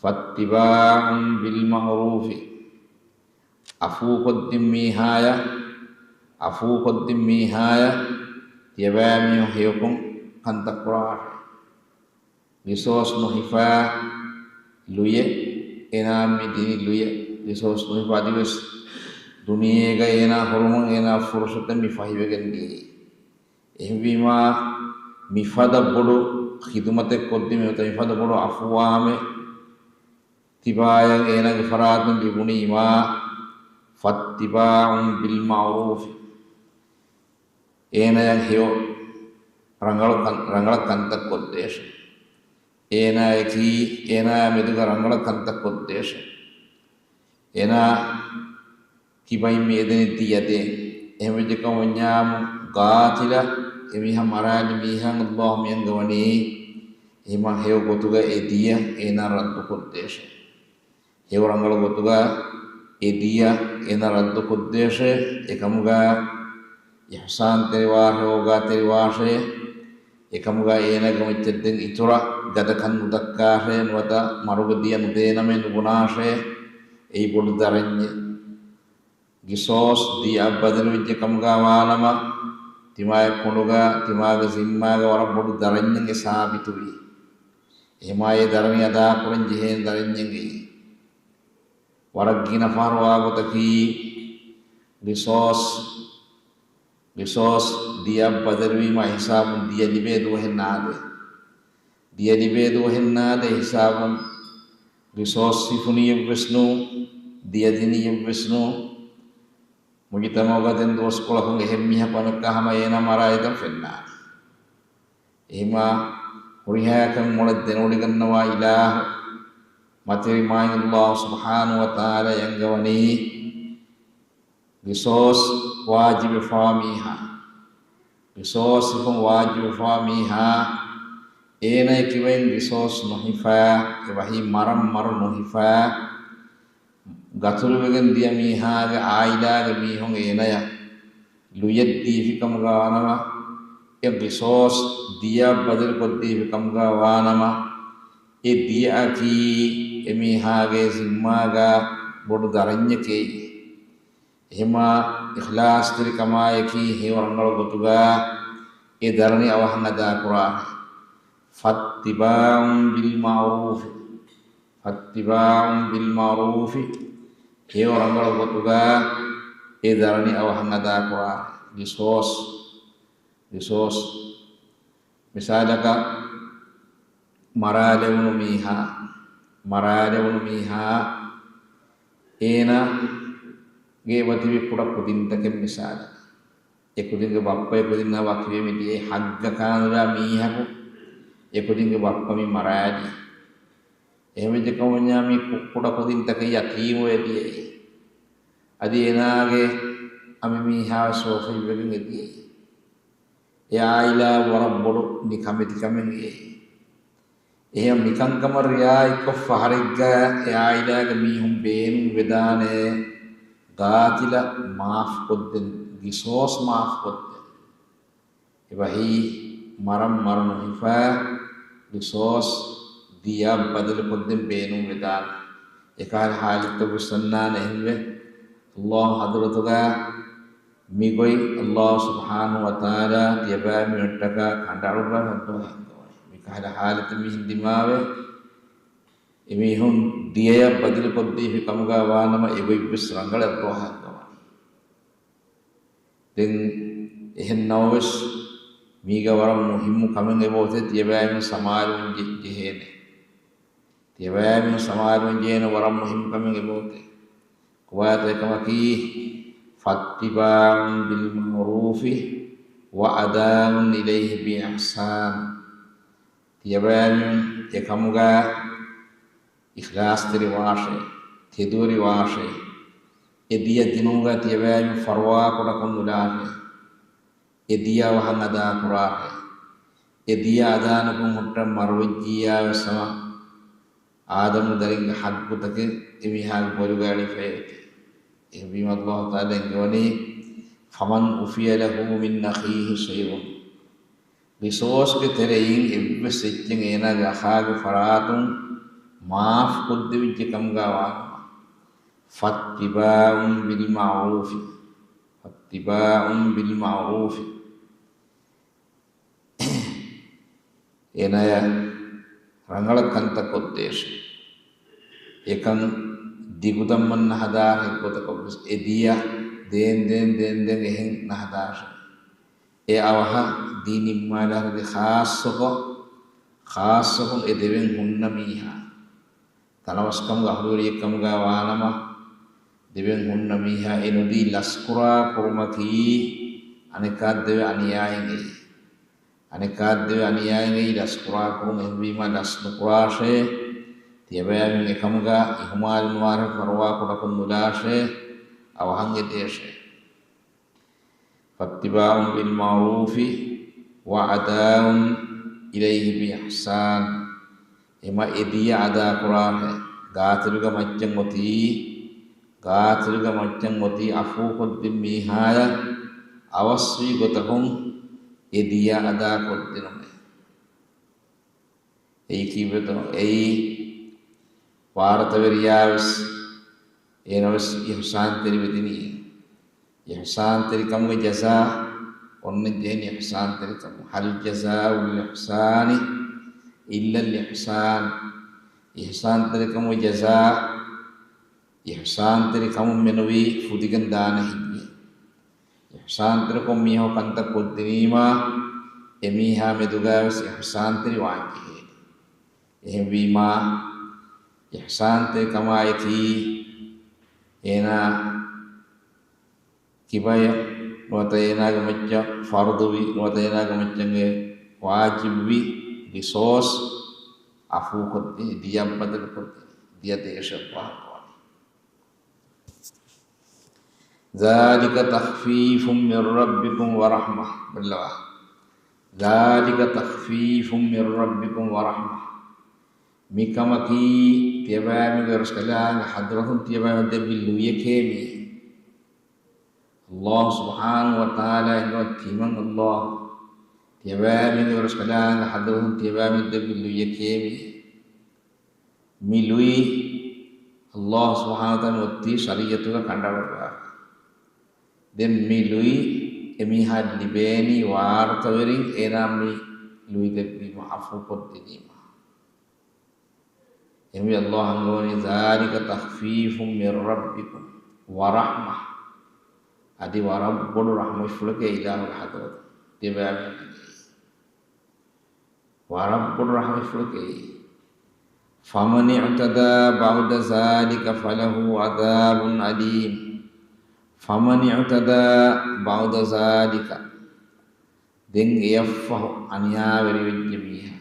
فَاتِّبَاعٌ بِالْمَعْرُوفِ. ޢަފޫކޮށްދިން މީހާޔަށް، ޢަފޫކޮށްދިން މީހާޔަށް ތިޔަބައިމީހުން ހެޔޮކޮށް ކަންތައް ކުރާށޭ. ގިސޯސް ނުހިފާ ލުޔެއް، އޭނާ މި ދިނީ ލުޔެއް. ގިސޯސް ނުހިފާ އަދިވެސް ދުނިޔޭގަ އޭނާ ހުރުމުން އޭނާ ފުރުޞަތެއް މި ފަހިވެގެން ދިޔައީ. އެހެންވީމާ، މިފަދަ ބޮޑު ޚިދުމަތެއް ކޮށްދިން ނުވަތަ މިފަދަ ބޮޑު ޢަފޫވާމެއް ތިބާޔަށް އޭނާގެ ފަރާތުން ލިބުނީމާ، فَاتِّبَاعٌ بِالْمَعْرُوفِ. އޭނާޔަށް ހެޔޮ ރަނގަޅު ކަން، ރަނގަޅަށް ކަންތައް ކޮށްދޭށޭ. އޭނާޔަކީ، އޭނާޔާ މެދުގަ ރަނގަޅަށް ކަންތައް ކޮށްދޭށޭ. އޭނާ ކިބައިން މި އެދެނީ ދިޔަ ދޭން. އެހެންވެއްޖެކަމަށް ވަންޏާމު ގާތިލަށް އެމީހާ މަރާލި މީހާ ﷲ މި އަންގަވަނީ. އެހެމަ ހެޔޮ ގޮތުގަ އެ ދިޔަ އޭނާ ރައްދުކޮށްދޭށޭ. ހެޔޮ ރަނގަޅު ގޮތުގަ އެ ދިޔަ އޭނާ ރައްދުކޮށްދޭށޭ. އެކަމުގަ އިޙްސާންތެރިވާށޭ، އޯގާތެރިވާށޭ. އެކަމުގަ އޭނާގެ މައްޗަށް ދެން އިތުރަށް ގަދަކަން ނުދައްކާށޭ، ނުވަތަ މަރުގެ ދިޔަ ނުދޭނަމޭ ނުބުނާށޭ. އެއީ ބޮޑު ދަރަންޏެއް. ގިސޯސް ދިޔައަށް ބަދަލުވެއްޖެ ކަމުގަ ވާނަމަ، ތިމާގެ ކޮނޑުގަ، ތިމާގެ ޒިންމާގަ ވަރަށް ބޮޑު ދަރަންޏެއް ސާބިތުވީ. އެހެމާ އެ ދަރަނި އަދާކުރަން ޖެހޭނެ ދަރަންޏެއް އެއީ. ވަރަށް ގިނަ ފަހަރު ވާ ގޮތަކީ، ގިސޯސް، ގިސޯސް ދިޔައަށް ބަދަލުވީމާ ހިސާބުން ދިޔަ ލިބޭ ދުވަހެއް ނާދޭ. ދިޔަ ލިބޭ ދުވަހެއް ނާދޭ ހިސާބުން ގިސޯސް ހިފުނީއެއްވެސް ނޫން، ދިޔަ ދިނީއެއްވެސް ނޫން. މުޖުތަމަޢުގަ ދެން ދުވަސްކޮޅަކުން އެހެން މީހަކު އަނެއްކާ ހަމަ އޭނާ މަރާ އެދަން ފެންނާނެ. އެހެމާ ހުރިހާ ކަމެއް މޮޅަށް ދެނެވޮޑިގަންނަވާ އިލާހު މަތިވެރި މާތް ﷲ ސުބްޙާނަހޫ ވަތަޢާލާ އެންގަވަނީ، ގިސޯސް ވާޖިބުވެފާ މީހާ، ގިސޯސް ހިފުން ވާޖިބުވެފާ މީހާ، އޭނައަކީ ވައިން ގިސޯސް ނުހިފާ، އެބަހީ މަރަށް މަރު ނުހިފާ، ގަތުލުވެގެން ދިޔަ މީހާގެ އާއިލާގެ މީހުން އޭނަޔަށް ލުޔެއް ދީފިކަމުގަ ވާނަމަ، އެ ގިސޯސް ދިޔައަށް ބަދަލުކޮށްދީފިކަމުގަ ވާނަމަ، އެ ދިޔައަކީ އެމީހާގެ ޒިންމާގަ ބޮޑު ދަރަންޏެކޭ. އެހެމާ އިޚްލާޞްތެރިކަމާއެކީ ހެޔޮ ރަނގަޅު ގޮތުގަ އެ ދަރަނި އަވަހަށް އަދާކުރާށޭ. فاتباع بالمعروف، فاتباع بالمعروف، ހެޔޮ ރަނގަޅު ގޮތުގަ އެ ދަރަނި އަވަހަށް އަދާކުރާށޭ. ގިސޯސް، ގިސޯސް. މިސާލަކަށް، މަރާލެވުނު މީހާ، މަރާލެވުނު މީހާ، އޭނާގެ އެބަތިބި ކުޑަ ކުދިންތަކެއް މިސާލަކަށް. އެ ކުދިންގެ ބައްޕަ އެ ކުދިންނާ ވަކިވެ މިދިޔައީ. ހައްގަކާނުލާ މީހަކު އެ ކުދިންގެ ބައްޕަ މި މަރާލީ. އެހެންވެއްޖެ ކަމަށް މި ކު-، ކުޑަ ކުދިންތަކެއް ޔަތީމުވެ ދިޔައީ. އަދި އޭނާގެ އަނބިމީހާވެސް ވަފަތްވެގެން އެ ދިޔައީ. އެ އާއިލާ ވަރަށް ބޮޑު ނިކަމެތިކަމެއް އެއީ. އެހެން މިކަންކަމަށް ރިއާޔަތްކޮށް ފަހަރެއްގަ އެ އާއިލާގެ މީހުން ބޭނުން ވެދާނެ ގާތިލަށް މާފްކޮށްދެން، ގިސޯސް މާފްކޮށްދެން. އެބަހީ މަރަށް މަރު ނުހިފާ، ގިސޯސް ދިޔަ ބަދަލުކޮށްދެން ބޭނުން ވެދާނެ. އެކަހަލަ ޙާލަތްތައް ވެސް އަންނާނެ. އެހެންވެ، ﷲ ޙަޟްރަތުގަ މިގޮތް ﷲ ސުބްޙާނަހޫ ވަތަޢާލާ ތިޔަބައިމީހުންނަށްޓަކާ ކަނޑައަޅުއްވާ ހައްދަވާ ހައްދަވާނެ. މިކަހަލަ ޙާލަތެއް މިހެން ދިމާވެ، އެމީހުން ދިޔަޔަށް ބަދަލުކޮށްދީފި ކަމުގަ ވާނަމަ، އެގޮތްވެސް ރަނގަޅަށް އައްރޯހައްދަވާނެ. ދެން އެހެން ނަމަވެސް، މީގަ ވަރަށް މުހިއްމު ކަމެއް އެބައޮތޭ، ތިޔަބައިމީހުން ސަމާލުވުން ޖެ-، ޖެހޭނެ. ތިޔަބައިމީހުން ސަމާލުވުން ޖެހޭނެ ވަރަށް މުހިއްމު ކަމެއް އެބައޮތޭ. ކޮބާތޯ އެކަމަކީ؟ فاتباع بالمعروف وأداء إليه بإحسان. ތިޔަބައިމީހުން އެކަމުގަ އިޚްލާޞްތެރިވާށޭ، ތެދުވެރިވާށޭ. އެ ދިޔަ ދިނުމުގަ ތިޔަބައިމީހުން ފަރުވާކުޑަކޮށް ނުލާށޭ. އެ ދިޔަ އަވަހަށް އަދާކުރާށޭ. އެ ދިޔަ އަދާނުކޮށް ހުއްޓަން މަރުވެއްޖިއްޔާވެސް ހަމަ އާދަމުގެ ދަރިންގެ ހައްގުތަކެއް އެމީހާގެ ބޮލުގަ އެޅިފައި އޮތީ. އެހެންވީމަ ﷲ ތަޢާލާ އެންގެވަނީ، فمن عفي له من أخيه شيء. ގިސޯސްގެ ތެރެއިން އެއްވެސް އެއްޗެއް އޭނާގެ އަޚާގެ ފަރާތުން މާފްކޮށްދެވިއްޖެ ކަމުގަ ވާނަމަ، فاتباع بالمعروف، فاتباع بالمعروف. އޭނާޔަށް ރަނގަޅަށް ކަންތައް ކޮށްދޭށޭ. އެކަން ދިގުދަންމަން ނަހަދާށޭ. އެއްގޮތަކަށްވެސް އެ ދިޔަ ދޭން ދޭން ދޭން ދޭން އެހެން ނަހަދާށޭ. އެ އަވަހަށް ދީ ނިންމާލާށޭ. އަދި ޚާއްޞަކޮށް، ޚާއްޞަކޮށް އެ ދެވެން ހުންނަ މީހާ، ތަނަވަސްކަމުގެ އަހުލުވެރިއެއްކަމުގަ ވާނަމަ، ދެވެން ހުންނަ މީހާ އެ ނުދީ ލަސްކުރާ ކުރުމަކީ އަނެކާ ދެވެ އަނިޔާއެއް އެއީ. އަނެކާ ދެވެ އަނިޔާއެއް އެއީ ލަސްކުރާ ކުރުން. އެހެންވީމަ ލަސް ނުކުރާށޭ. ތިޔަބައިމީހުން އެކަމުގަ އިހުމާލު ނުވާށޭ، ފަރުވާ ކުޑަކޮށް ނުލާށޭ، އަވަހަށް އެދޭށޭ. فاتباع بالمعروف وأداء إليه بإحسان. އެމަ އެ ދިޔަ އަދާކުރާށޭ. ގާތިލުގެ މައްޗަށް އޮތީ، ގާތިލުގެ މައްޗަށް އޮތީ އަފޫކޮށްދިން މީހާޔަށް އަވަސްވީ ގޮތަކުން އެ ދިޔަ އަދާކޮށްދިނުމޭ. އެއީ ކީއްވެތޯ؟ އެއީ ވާރުތަވެރިޔާވެސް، އޭނަވެސް އިޙްސާންތެރިވެދިނީ. އިޙްސާންތެރިކަމުގެ ޖަޒާ އޮންނަން ޖެހެނީ އިޙްސާންތެރިކަމުން. هل جزاء الإحسان إلا الإحسان. އިޙްސާންތެރިކަމުގެ ޖަޒާ، އިޙްސާންތެރިކަމުން މެނުވީ ފުދިގެން ދާނެ ހެއްޔޭ؟ އިޙްސާންތެރިކޮށް މީހަކު ކަންތައް ކޮށްދިނީމާ، އެމީހާ މެދުގައިވެސް އިޙްސާންތެރިވާން ޖެހޭ. އެހެންވީމާ، އިޙްސާންތެރިކަމާއެކީ އޭނާ ކިބަޔަށް ނުވަތަ އޭނާގެ މައްޗަށް ފަރުޟުވި ނުވަތަ އޭނާގެ މައްޗަށް ވާޖިބުވި ގިސޯސް އަފޫކޮށްދޭ، ދިޔަ ބަދަލުކޮށްދޭ، ދިޔަ ދޭށޭ އައްރޯހައްދަވާނެ. ذَٰلِكَ تَخْفِيفٌ مِّن رَّبِّكُمْ وَرَحْمَةٌ. ބައްލަވާ. ذَٰلِكَ تَخْفِيفٌ مِّن رَّبِّكُمْ وَرَحْمَةٌ. މިކަމަކީ ތިޔަބައިމީހުންގެ ރަސްކަލާނގެ ޙަޟްރަތުން ތިޔަބައިމީހުން ދެއްވި ލުޔެކޭ މީ. ﷲ ސުބްޙާނަހޫ ވަތަޢާލާ އެނގޭ ތިމަން ﷲ ތިޔަބައިމީހުންގެ ރަސްކަލާނގެ ޙަޟްރަތުން ތިޔަބައިމީހުން ދެއްވި ލުޔެކޭ މީ. މި ލުއި ﷲ ސުބްޙާނަހޫ ވަތަޢާލާ އޮތީ ޝަރީޢަތުގަ ކަނޑައަޅުއްވާފަ. ދެން މި ލުއި އެމީހާ ލިބޭނީ ވާރުތަވެރިން އޭނާ މި ލުއި ދެއްވީމަ، ޢަފޫ ކޮށްދިނީމަ. އެހެންވެ ﷲ އަންގަވަނީ ذَٰلِكَ تَخْفِيفٌ مِّن رَّبِّكُمْ وَرَحْمَةٌ. އަދި ވަރަށް ބޮޑު ރަޙްމަތްފުޅެކޭ އިލާހުގެ ޙަޟްރަތުން ތިޔަބައިމީހުން. ވަރަށް ބޮޑު ރަޙްމަތްފުޅެކޭ. فَمَنِ اعْتَدَىٰ بَعْدَ ذَٰلِكَ فَلَهُ عَذَابٌ أَلِيمٌ. فَمَنِ اعْتَدَىٰ بَعْدَ ذَٰلِكَ. ދެން އެއަށްފަހު އަނިޔާވެރިވެއްޖެ މީހާ.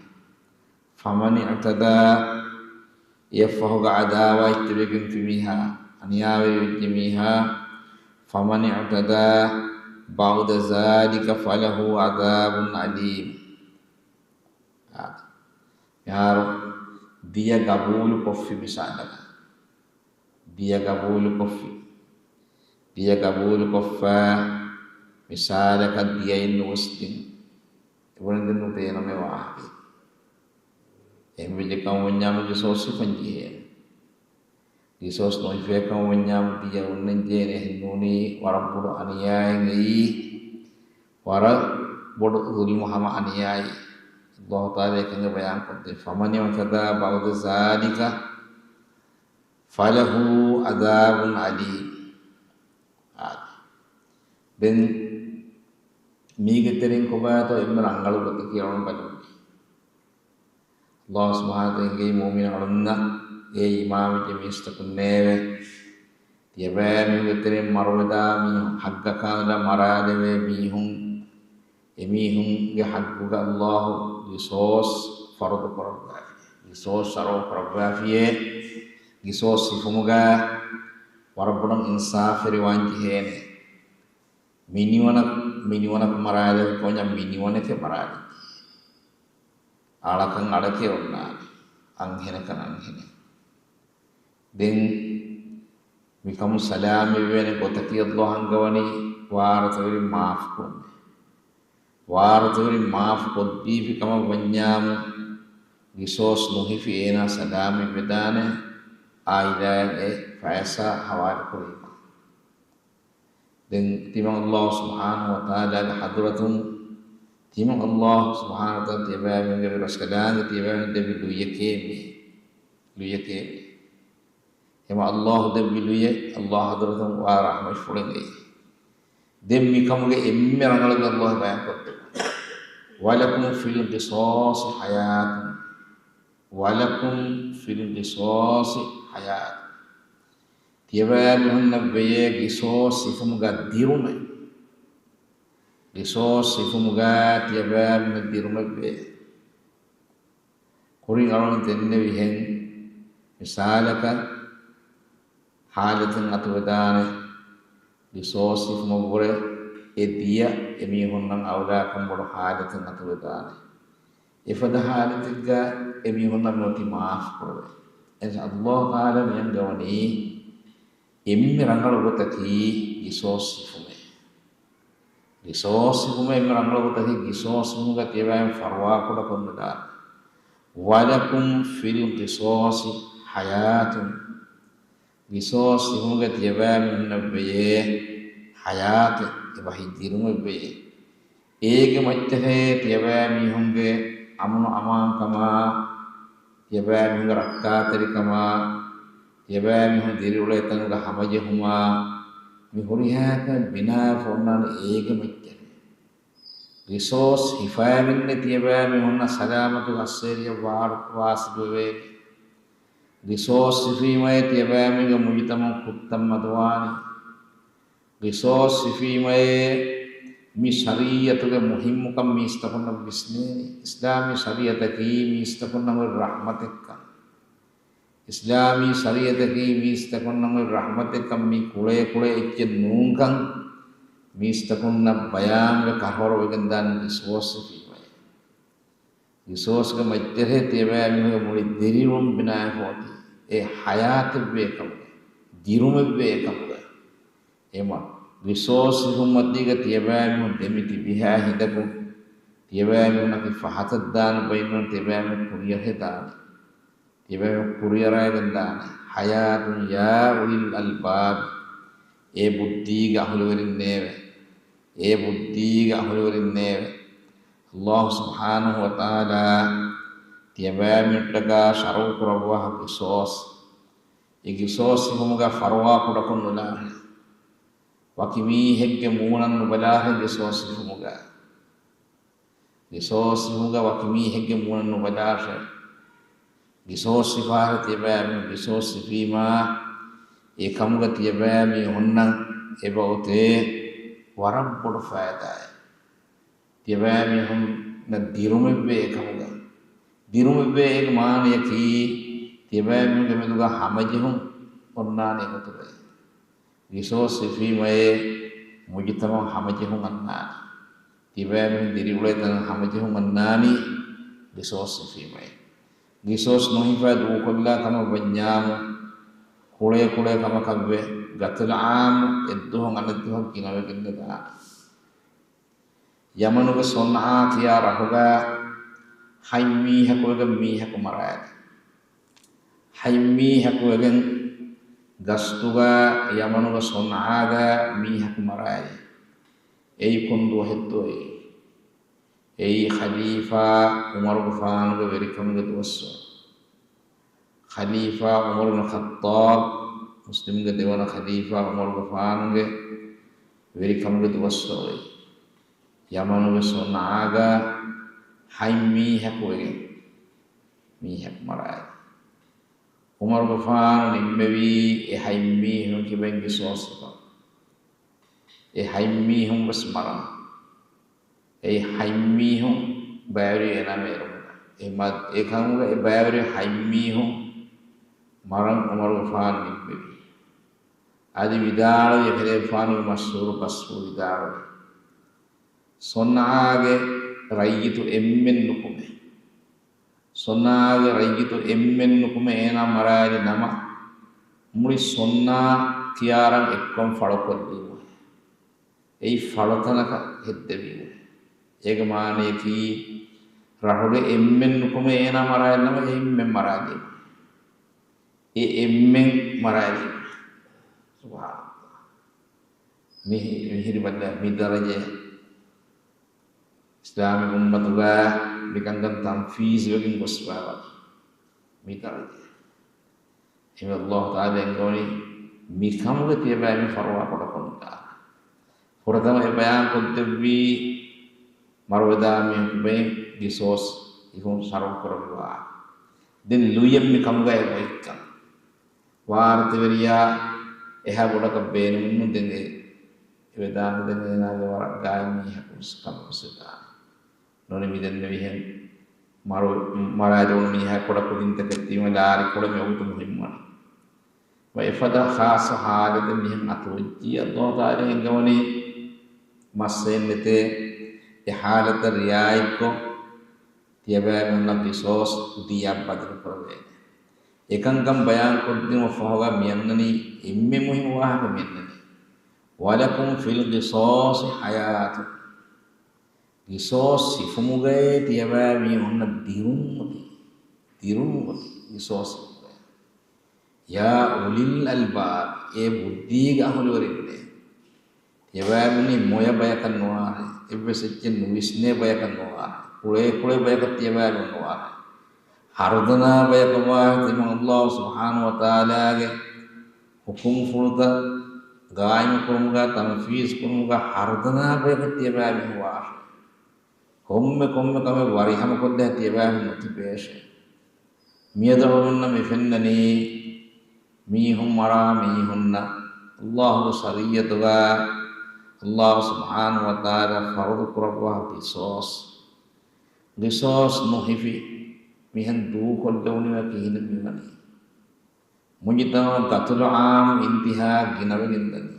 فَمَنِ اعْتَدَىٰ، އެއަށްފަހުގަ ޢަދާވާތްތެރިވެގެންފި މީހާ، އަނިޔާވެރިވެއްޖެ މީހާ، فَمَنِ اعْتَدَىٰ بَعْدَ ذَٰلِكَ فَلَهُ عَذَابٌ أَلِيمٌ. އާދެ. މިހާރު ދިޔަ ގަބޫލު ކޮށްފި މިސާލަކަށް. ދިޔަ ގަބޫލުކޮށްފި. ދިޔަ ގަބޫލުކޮށްފަ މިސާލަކަށް ދިޔައިން ނުވެސްދިން. އެބުނެދެން ނުދޭނަމޭ ވާހަކަ. އެހެންވެއްޖެ ކަމަށް ވަންޏާމު ގިސޯސް ހިފަން ޖެހޭނެ. ގިސޯސް ނުހިފޭ ކަމަށް ވަންޏާމު ދިޔަ އޮންނަން ޖޭނެ. އެހެން ނޫނީ ވަރަށް ބޮޑު އަނިޔާއެއް އެއީ. ވަރަށް ބޮޑު ޒުލުމު ހަމަ އަނިޔާއެއް. ﷲ ތަޢާލާ އެކަން ބަޔާންކޮށްދޭ. فَمَنِ اعْتَدَىٰ بَعْدَ ذَٰلِكَ فَلَهُ عَذَابٌ أَلِيمٌ. އާދެ. ދެން މީގެ ތެރެއިން ކޮބާތޯ އެންމެ ރަނގަޅު ގޮތަކީ އަޅުން ބަލަން. ﷲ ސުބްޙާނަހޫ ވަތަޢާލާ އެނގޭ މުއުމިން އަޅުންނަށް އޭ އީމާންވެއްޖެ މީސްތަކުންނޭވެ! ތިޔަބައިމީހުންގެ ތެރެއިން މަރުވެދާ މީހުން، ޙައްޤަކާނުލާ މަރާލެވޭ މީހުން، އެމީހުންގެ ޙައްޤުގަ ﷲ ގިސޯސް ފަރުޟު ކުރައްވާފި، ގިސޯސް ޝަރުޢު ކުރައްވާފިޔޭ، ގިސޯސް ހިފުމުގަ ވަރަށް ބޮޑަށް އިންސާފްވެރިވާން ޖެހޭނެ. މިނިވަނަ-، މިނިވަނަކަށް މަރާލެވި ކޯންޏާ މިނިވަނެކޭ މަރާލެވި. އަޅަކަށް އަޅެކޭ އޮންނާނެ. އަންހެނަކަށް އަންހެނެއް. ދެން މިކަމުން ސަލާމަތްވޭނެ ގޮތަކީ ﷲ އަންގަވަނީ ވާރުތަވެރިން މާފުކުރުމޭ. ވާރުތަވެރިން މާފު ކޮށްދީފި ކަމަށް ވަންޏާމު، ގިސޯސް ނުހިފި އޭނާ ސަލާމަތްވެދާނެ، އާއިލާއަށް އެ ފައިސާ ހަވާލުކުރީމަ. ދެން ތިމަން ﷲ ސުބްޙާނަހޫ ވަތަޢާލާގެ ޙަޟްރަތުން، ތިމަން ﷲ ސުބްޙާނަހޫ ވަތަޢާލާ ތިޔަބައިމީހުންގެ ރަސްކަލާނގެ ތިޔަބައިމީހުން ދެއްވި ލުޔެކޭ މީ. ލުޔެކޭ މީ. އެމަ ﷲ ދެއްވި ލުޔެއް ﷲ ޙަޟްރަތުން ވާ ރަޙްމަތްފުޅެއް އެއީ. ދެން މިކަމުގެ އެންމެ ރަނގަޅުގެ ﷲ ބަޔާންކޮށްދެއްވަނީ. وَلَكُمْ فِي الْقِصَاصِ حَيَاةٌ. وَلَكُمْ فِي الْقِصَاصِ حَيَاةٌ. ތިޔަބައިމީހުންނަށް ވެޔޭ ގިސޯސް ހިފުމުގަ ދިރުމެއް. ގިސޯސް ހިފުމުގަ ތިޔަބައިމީހުން ދިރުމެއް ވޭ. ކުރިން އަޅުން ދެންނެވިހެން މިސާލަކަށް ޙާލަތެއް އަތުވެދާނެ. ގިސޯސް ހިފުމަށްވުރެ އެ ދިޔަ އެމީހުންނަށް އައުލާކަން ބޮޑު ޙާލަތެއް އަތުވެދާނެ. އެފަދަ ޙާލަތެއްގަ އެމީހުންނަށް ނުވަތި މާފު ކުރެވޭ. އެ ﷲ ތަޢާލާ މިއަންގަވަނީ އެންމެ ރަނގަޅު ގޮތަކީ ގިސޯސް ހިފުމޭ. ގިސޯސް ހިފުމޭ އެންމެ ރަނގަޅު ގޮތަކީ ގިސޯސް ހިފުމުގަ ތިޔަބައިމީހުން ފަރުވާކުޑަކޮށްނުދާނެ. وَلَكُمْ فِي الْقِصَاصِ حَيَاةٌ. ގިސޯސް ހިފުމުގަ ތިޔަބައިމީހުންނަށް ވެޔޭ ޙަޔާތެއް، އެބަހީ ދިރުމެއް ވެޔޭ. އޭގެ މައްޗަށޭ ތިޔަބައިމީހުންގެ އަމުނު އަމާންކަމާ، ތިޔަބައިމީހުންގެ ރައްކާތެރިކަމާ، ތިޔަބައިމީހުން ދިރިއުޅޭ ތަނުގަ ހަމަޖެހުމާ، މި ހުރިހާ ކަމެއް ބިނާވެފަ އޮންނާނެ އޭގެ މައްޗަށޭ. ގިސޯސް ހިފައިގެންނޭ ތިޔަބައިމީހުންނަށް ސަލާމަތުގެ އައްސޭރިއަށް ވާރު-، ވާސިލުވެވޭނެ. ގިސޯސް ހިފީމައޭ ތިޔަބައިމީހުންގެ މުޖުތަމަޢު ކުށްތައް މަދުވާނެ. ގިސޯސް ހިފީމައޭ މި ޝަރީޢަތުގެ މުހިއްމުކަން މީސްތަކުންނަށް ވިސްނޭނެ. އިސްލާމީ ޝަރީޢަތަކީ މީސްތަކުންނަށް ހުރި ރަޙްމަތެއްކަން. އިސްލާމީ ޝަރީޢަތަކީ މީސްތަކުންނަށް ރަޙްމަތެއްކަން މީ ކުޅޭ ކުޅޭ އެއްޗެއް ނޫންކަން މީސްތަކުންނަށް ބަޔާންވެ ކަށަވަރުވެގެންދާނެ ގިސޯސް ހިފީމައޭ. ގިސޯސްގެ މައްޗަށޭ ތިޔަބައިމީހުންގެ މުޅި ދިރިއުޅުން ބިނާވެފަ އޮތީ. އެ ޙަޔާތެއްވޭ އެކަމުގަ، ދިރުމެއްވޭ އެކަމުގަ. އެމަ ގިސޯސް ހިފުމަތީގަ ތިޔަބައިމީހުން ދެމިތިބިހާ ހިނދަކު، ތިޔަބައިމީހުންނަކީ ފަހަތަށް ދާން ބައިންނޫން ތިޔަބައިމީހުން ކުރިއަށް ހެދާނެ. ތިބެ ކުރިއަރާގެންދާނެ. ޙަޔާތުން ޔާ އުލިލް އަލްބާބް، އޭ ބުއްދީގެ އަހުލުވެރިންނޭވެ. އޭ ބުއްދީގެ އަހުލުވެރިންނޭވެ. ﷲ ސުބްޙާނަހު ވަތަޢާލާ ތިޔަބައިމީހުންނަށްޓަކާ ޝަރުޢު ކުރައްވާ ގިސޯސް. އެ ގިސޯސް ހިފުމުގަ ފަރުވާ ކުޑަކޮށް ނުލާހެ. ވަކި މީހެއްގެ މޫނަށް ނުބަލާހެ ގިސޯސް ހިފުމުގަ. ގިސޯސް ހިފުމުގަ ވަކި މީހެއްގެ މޫނަށް ނުބަލާށޭ. ގިސޯސް ހިފާހެ ތިޔަބައިމީހުން ގިސޯސް ހިފީމާ، އެކަމުގަ ތިޔަބައިމީހުންނަށް އެބައޮތޭ ވަރަށް ބޮޑު ފައިދާއެއް. ތިޔަބައިމީހުންނަށް ދިރުމެއްވޭ އެކަމުގަ. ދިރުމެއްވޭ އޭގެ މާނަޔަކީ، ތިޔަބައިމީހުންގެ މެދުގަ ހަމަޖެހުން އޮންނާނެ އެގޮތުގައި. ގިސޯސް ހިފީމައޭ މުޖުތަމަޢު ހަމަޖެހުން އަންނާނީ. ތިބާމީހުން ދިރިއުޅޭ ތަން ހަމަޖެހުން އަންނާނީ ގިސޯސް ހިފީމައޭ. ގިސޯސް ނުހިފާ ދޫކޮށްލާ ކަމަށް ވަންޏާމު، ކުޅޭ ކުޅޭ ކަމަކަށްވެ، ގަތުލު އާއްމު އެއްދުވަހުން އަނެއްދުވަހަށް ގިނަވެގެން ދާނެ. ޔަމަނުގެ ޞަންޢާ ކިޔާ ރަށުގަ ހަތް މީހަކު ވެގެން މީހަކު މަރާލި. ހަތް މީހަކު ވެގެން ގަސްތުގަ ޔަމަނުގެ ޞަންޢާގަ މީހަކު މަރާލި. އެއީ ކޮން ދުވަހެއްތޯ އެއީ؟ އެއީ ޚަލީފާ ޢުމަރުގެފާނުގެ ވެރިކަމުގެ ދުވަސްވަރު. ޚަލީފާ ޢުމަރު ބިން ޚައްޠާބް، މުސްލިމްގެ ދެވަނަ ޚަލީފާ ޢުމަރުގެފާނުގެ ވެރިކަމުގެ ދުވަސްވަރު އެއީ. ޔަމަނުގެ ޞަންޢާގަ ހަތް މީހަކު ވެގެން މީހަކު މަރާލި. ޢުމަރުގެފާނު ނިންމެވީ އެ ހަތް މީހުން ކިބައިން ގިސޯސް ހިފަން. އެ ހަތް މީހުން ވެސް މަރަން. އެ ހަތް މީހުން ބައިވެރި އޭނާ މޭރުމުގަ. އެ މަ-، އެ ކަމުގަ އެ ބައިވެރި ހަތް މީހުން މަރަން ޢުމަރުގެފާނު ނިންމެވީ. އަދި ވިދާޅުވި އެކަލޭގެފާނުގެ މަޝްހޫރު ބަސްފުޅު ވިދާޅުވި. ޞަންޢާގެ ރައްޔިތު އެންމެން ނުކުމެ. ޞަންޢާގެ ރައްޔިތު އެންމެން ނުކުމެ އޭނާ މަރާލި ނަމަ، މުޅި ޞަންޢާ ކިޔާ ރަށް އެއްކޮށް ފަޅުކޮށްލީމު. އެއީ ފަޅުތަނަކަށް ހެއްދެވީމު. އޭގެ މާނަޔަކީ، ރަށުގެ އެންމެން ނުކުމެ އޭނާ މަރާލި ނަމަ، އެންމެން މަރާލީމު. އެ އެންމެން މަރާލީމު. ސުބްޙާނަﷲ. މިހި-، މިހިރި ބައްލަ މި ދަރަޖަ އިސްލާމީ އުއްމަތުގަ މިކަންކަން ތަންފީޒުވެގެން ގޮސްފައިވާ މި ދަރަޖަ. އެހެންވެ ﷲ ތަޢާލާ އެންގަވަނީ މިކަމުގެ ތިޔަބައިމީ ފަރުވާ ކުޑަކޮށްނުލާ. ފުރަތަމަ އެ ބަޔާން ކޮށްދެއްވީ މަރުވެދާ މީހަކު ބެއިން ގިސޯސް ހިފުން ޝަރުޢު ކުރެއްވި ވާހަކަ. ދެން ލުޔެއް މި ކަމުގައި އޮތްކަން. ވާރިތިވެރިޔާ އެހާ ބޮޑަކަށް ބޭނުމެއްނު ދެން އެ ވެދާނެ ދެން އޭނާގެ ވަރަށް ގާތް މީހަކު ވެސް ކަމަކު ވެދާނެ. ނޫނީ މި ދެންނެވިހެން މަރު-، މަރާލެވުނު މީހާ ކުޑަ ކުދިންތަކެއް ތީމަ ލާރި ކުޅެ މި ވަގުތު މުހިންމުވަނީ. ވަ އެފަދަ ޚާއްޞަ ޙާލަތެއް މިހެން އަތުވެއްޖިއްޔާ ﷲ ތަޢާލާ އެންގަވަނީ މައްސައެއް ނެތޭ އެ ޙާލަތަށް ރިޢާޔަތްކޮށް ތިޔަބައިމީހުންނަށް ގިސޯސް ދިޔަ ބަދަލު ކުރެވޭނެ. އެކަންކަން ބަޔާން ކޮށްދިނުމަށް ފަހުގަ މިއަންނަނީ އެންމެ މުހިންމު ވާހަކަ މިއަންނަނީ. وَلَكُمْ فِي الْقِصَاصِ حَيَاةٌ. ގިސޯސް ހިފުމުގައޭ ތިޔަބައިމީހުންނަށް ދިރުން އޮތީ. ދިރުން އޮތީ ގިސޯސް ހިފުމުގައޭ. يَا أُولِي الْأَلْبَابِ، އޭ ބުއްދީގެ އަހުލުވެރިންނޭ. ތިޔަބައިމީހުން މޮޔަ ބަޔަކަށް ނުވާނެ. އެއްވެސް އެއްޗެއް ނުވިސްނޭ ބަޔަކަށް ނުވާނެ. ކުޅޭ ކުޅޭ ބަޔަކަށް ތިޔަބައިމީހުން ނުވާނެ. ހަރުދަނާ ބަޔަކަށް ވާހެ ތިމަން ﷲ ސުބްޙާނަހު ވަތަޢާލާގެ ޙުކުމްފުޅުތައް ގާއިމުކުރުމުގަ، ތަންފީޒު ކުރުމުގަ ހަރުދަނާ ބަޔަކަށް ތިޔަބައިމީހުން ވާށޭ. ކޮންމެ ކޮންމެ ކަމެއް ވަރިހަމަކޮށްލަހަ ތިޔަބައިމީހުން ނުތިބޭށޭ. މިއަދު އަޅުގަނޑުމެންނަށް މި ފެންނަނީ، މީހުން މަރާ މީހުންނަށް ﷲގެ ޝަރީޢަތުގަ ﷲ ސުބްޙާނަހު ވަތަޢާލާ ފަރުޟު ކުރައްވާ ގިސޯސް. ގިސޯސް ނުހިފި މިހެން ދޫކޮށްލެވުނީމަ ކިހިނެއް މިވަނީ؟ މުޖުތަމަޢު ގަތުލު ޢާންމު އިންތިހާ ގިނަވެގެން ދަނީ.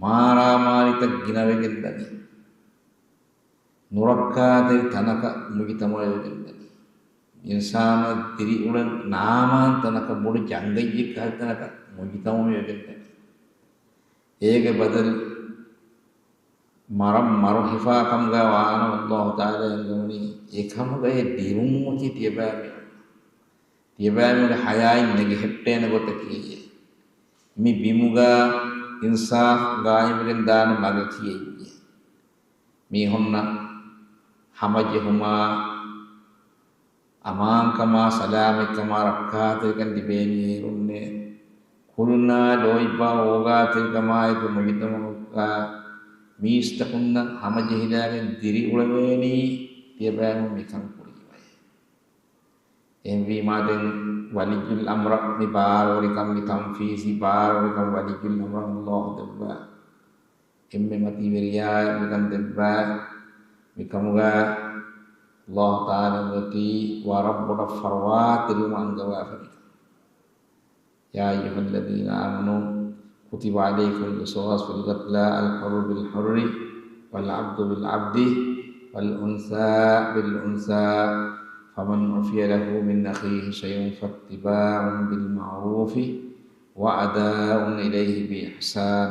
މާރާމާރިތައް ގިނަވެގެން ދަނީ. ނުރައްކާތެރި ތަނަކަށް މުޖުތަމަޢު ވެގެން ދަނީ. އިންސާނާ ދިރިއުޅެން ނާމާން ތަނަކަށް، ބޮޑު ޖަންގައްޔެއް ކަހަލަ ތަނަކަށް މުޖުތަމަޢު ވެގެން ދަނީ. އޭގެ ބަދަލު މަރަށް މަރު ހިފާ ކަމުގަ ވާނަމަ، ﷲ ތަޢާލާ އެންގެވުނީ އެކަމުގައި ދިރުން އޮތީ ތިޔަބައިމީހުން. ތިޔަބައިމީހުންގެ ޙަޔާތް ނެގިހެއްޓޭނެ ގޮތަކީ އެއް. މި ބިމުގަ އިންސާފް ގާއިމްވެގެން ދާނެ މަގަކީ އެއް. މީހުންނަށް ހަމަޖެހުމާ، އަމާންކަމާ، ސަލާމަތްކަމާ، ރައްކާތެރިކަން ލިބޭނީ އޭރުންނޭ. ކުލުނާ ލޯތްބާ އޯގާތެރިކަމާއެކު މުޖުތަމަޢުގަ މީސްތަކުންނަށް ހަމަޖެހިލާގެން ދިރިއުޅެވޭނީ ތިޔަބައިމީހުން މިކަން ކުރީމައޭ. އެހެންވީމާ ދެން ވަލިއްޔުލް އަމްރަށް މި ބާރުވެރިކަން، މި ތަންފީޒީ ބާރުވެރިކަން ވަލިއްޔުލް އަމްރަށް ﷲ ދެއްވާ. އެންމެ މަތީވެރިޔާއަށް މިކަން ދެއްވާ. މިކަމުގަ ﷲ ތަޢާލާ އޮތީ ވަރަށް ބޮޑަށް ފަރުވާތެރިވުމަށް އަންގަވާފަ މިކަން. يا أيها الذين آمنوا كتب عليكم القصاص في القتلى الحر بالحر والعبد بالعبد والأنثى بالأنثى فمن عفي له من أخيه شيء فاتباع بالمعروف وأداء إليه بإحسان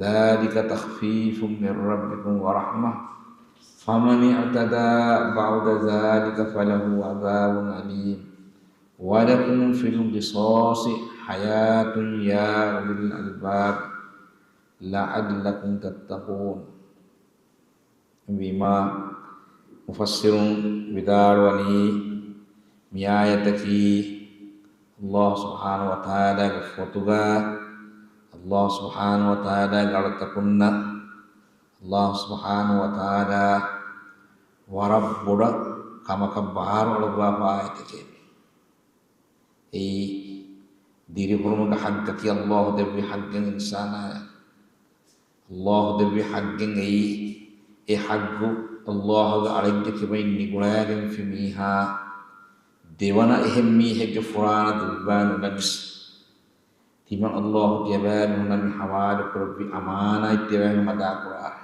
ذلك تخفيف من ربكم ورحمة فمن اعتدى بعد ذلك فله عذاب أليم ولكم في القصاص حياة يا أولي الألباب لعلكم تتقون. ވީމާ، މުފައްސިރުން ވިދާޅުވަނީ، މިއާޔަތަކީ ﷲ ސުބްޙާނަހޫ ވަތަޢާލާގެ ފޮތުގަ، ﷲ ސުބްޙާނަހޫ ވަތަޢާލާގެ އަޅުތަކުންނަށް ﷲ ސުބްޙާނަހޫ ވަތަޢާލާ ވަރަށް ބޮޑަށް ކަމަކަށް ބާރު އަޅުއްވާފަ އާޔަތެކޭ. އެއީ، ދިރިހުރުމުގެ ޙައްޤަކީ ﷲ ދެއްވި ޙައްޤެއް އިންސާނާޔަށް. ﷲ ދެއްވި ޙައްޤެއް އެއީ، އެ ޙައްޤު ﷲގެ އަޅެއްގެ ކިބައިން ނިގުޅާގެންފި މީހާ، ދެވަނަ އެހެން މީހެއްގެ ފުރާނަ ދުއްވާ ނުލަނިސް. ތިމަން ﷲ ތިޔަބައިމީހުންނަށް މި ޙަވާލު ކުރެއްވި އަމާނާތް ތިޔަބައިމީހުން އަދާކުރާށޭ.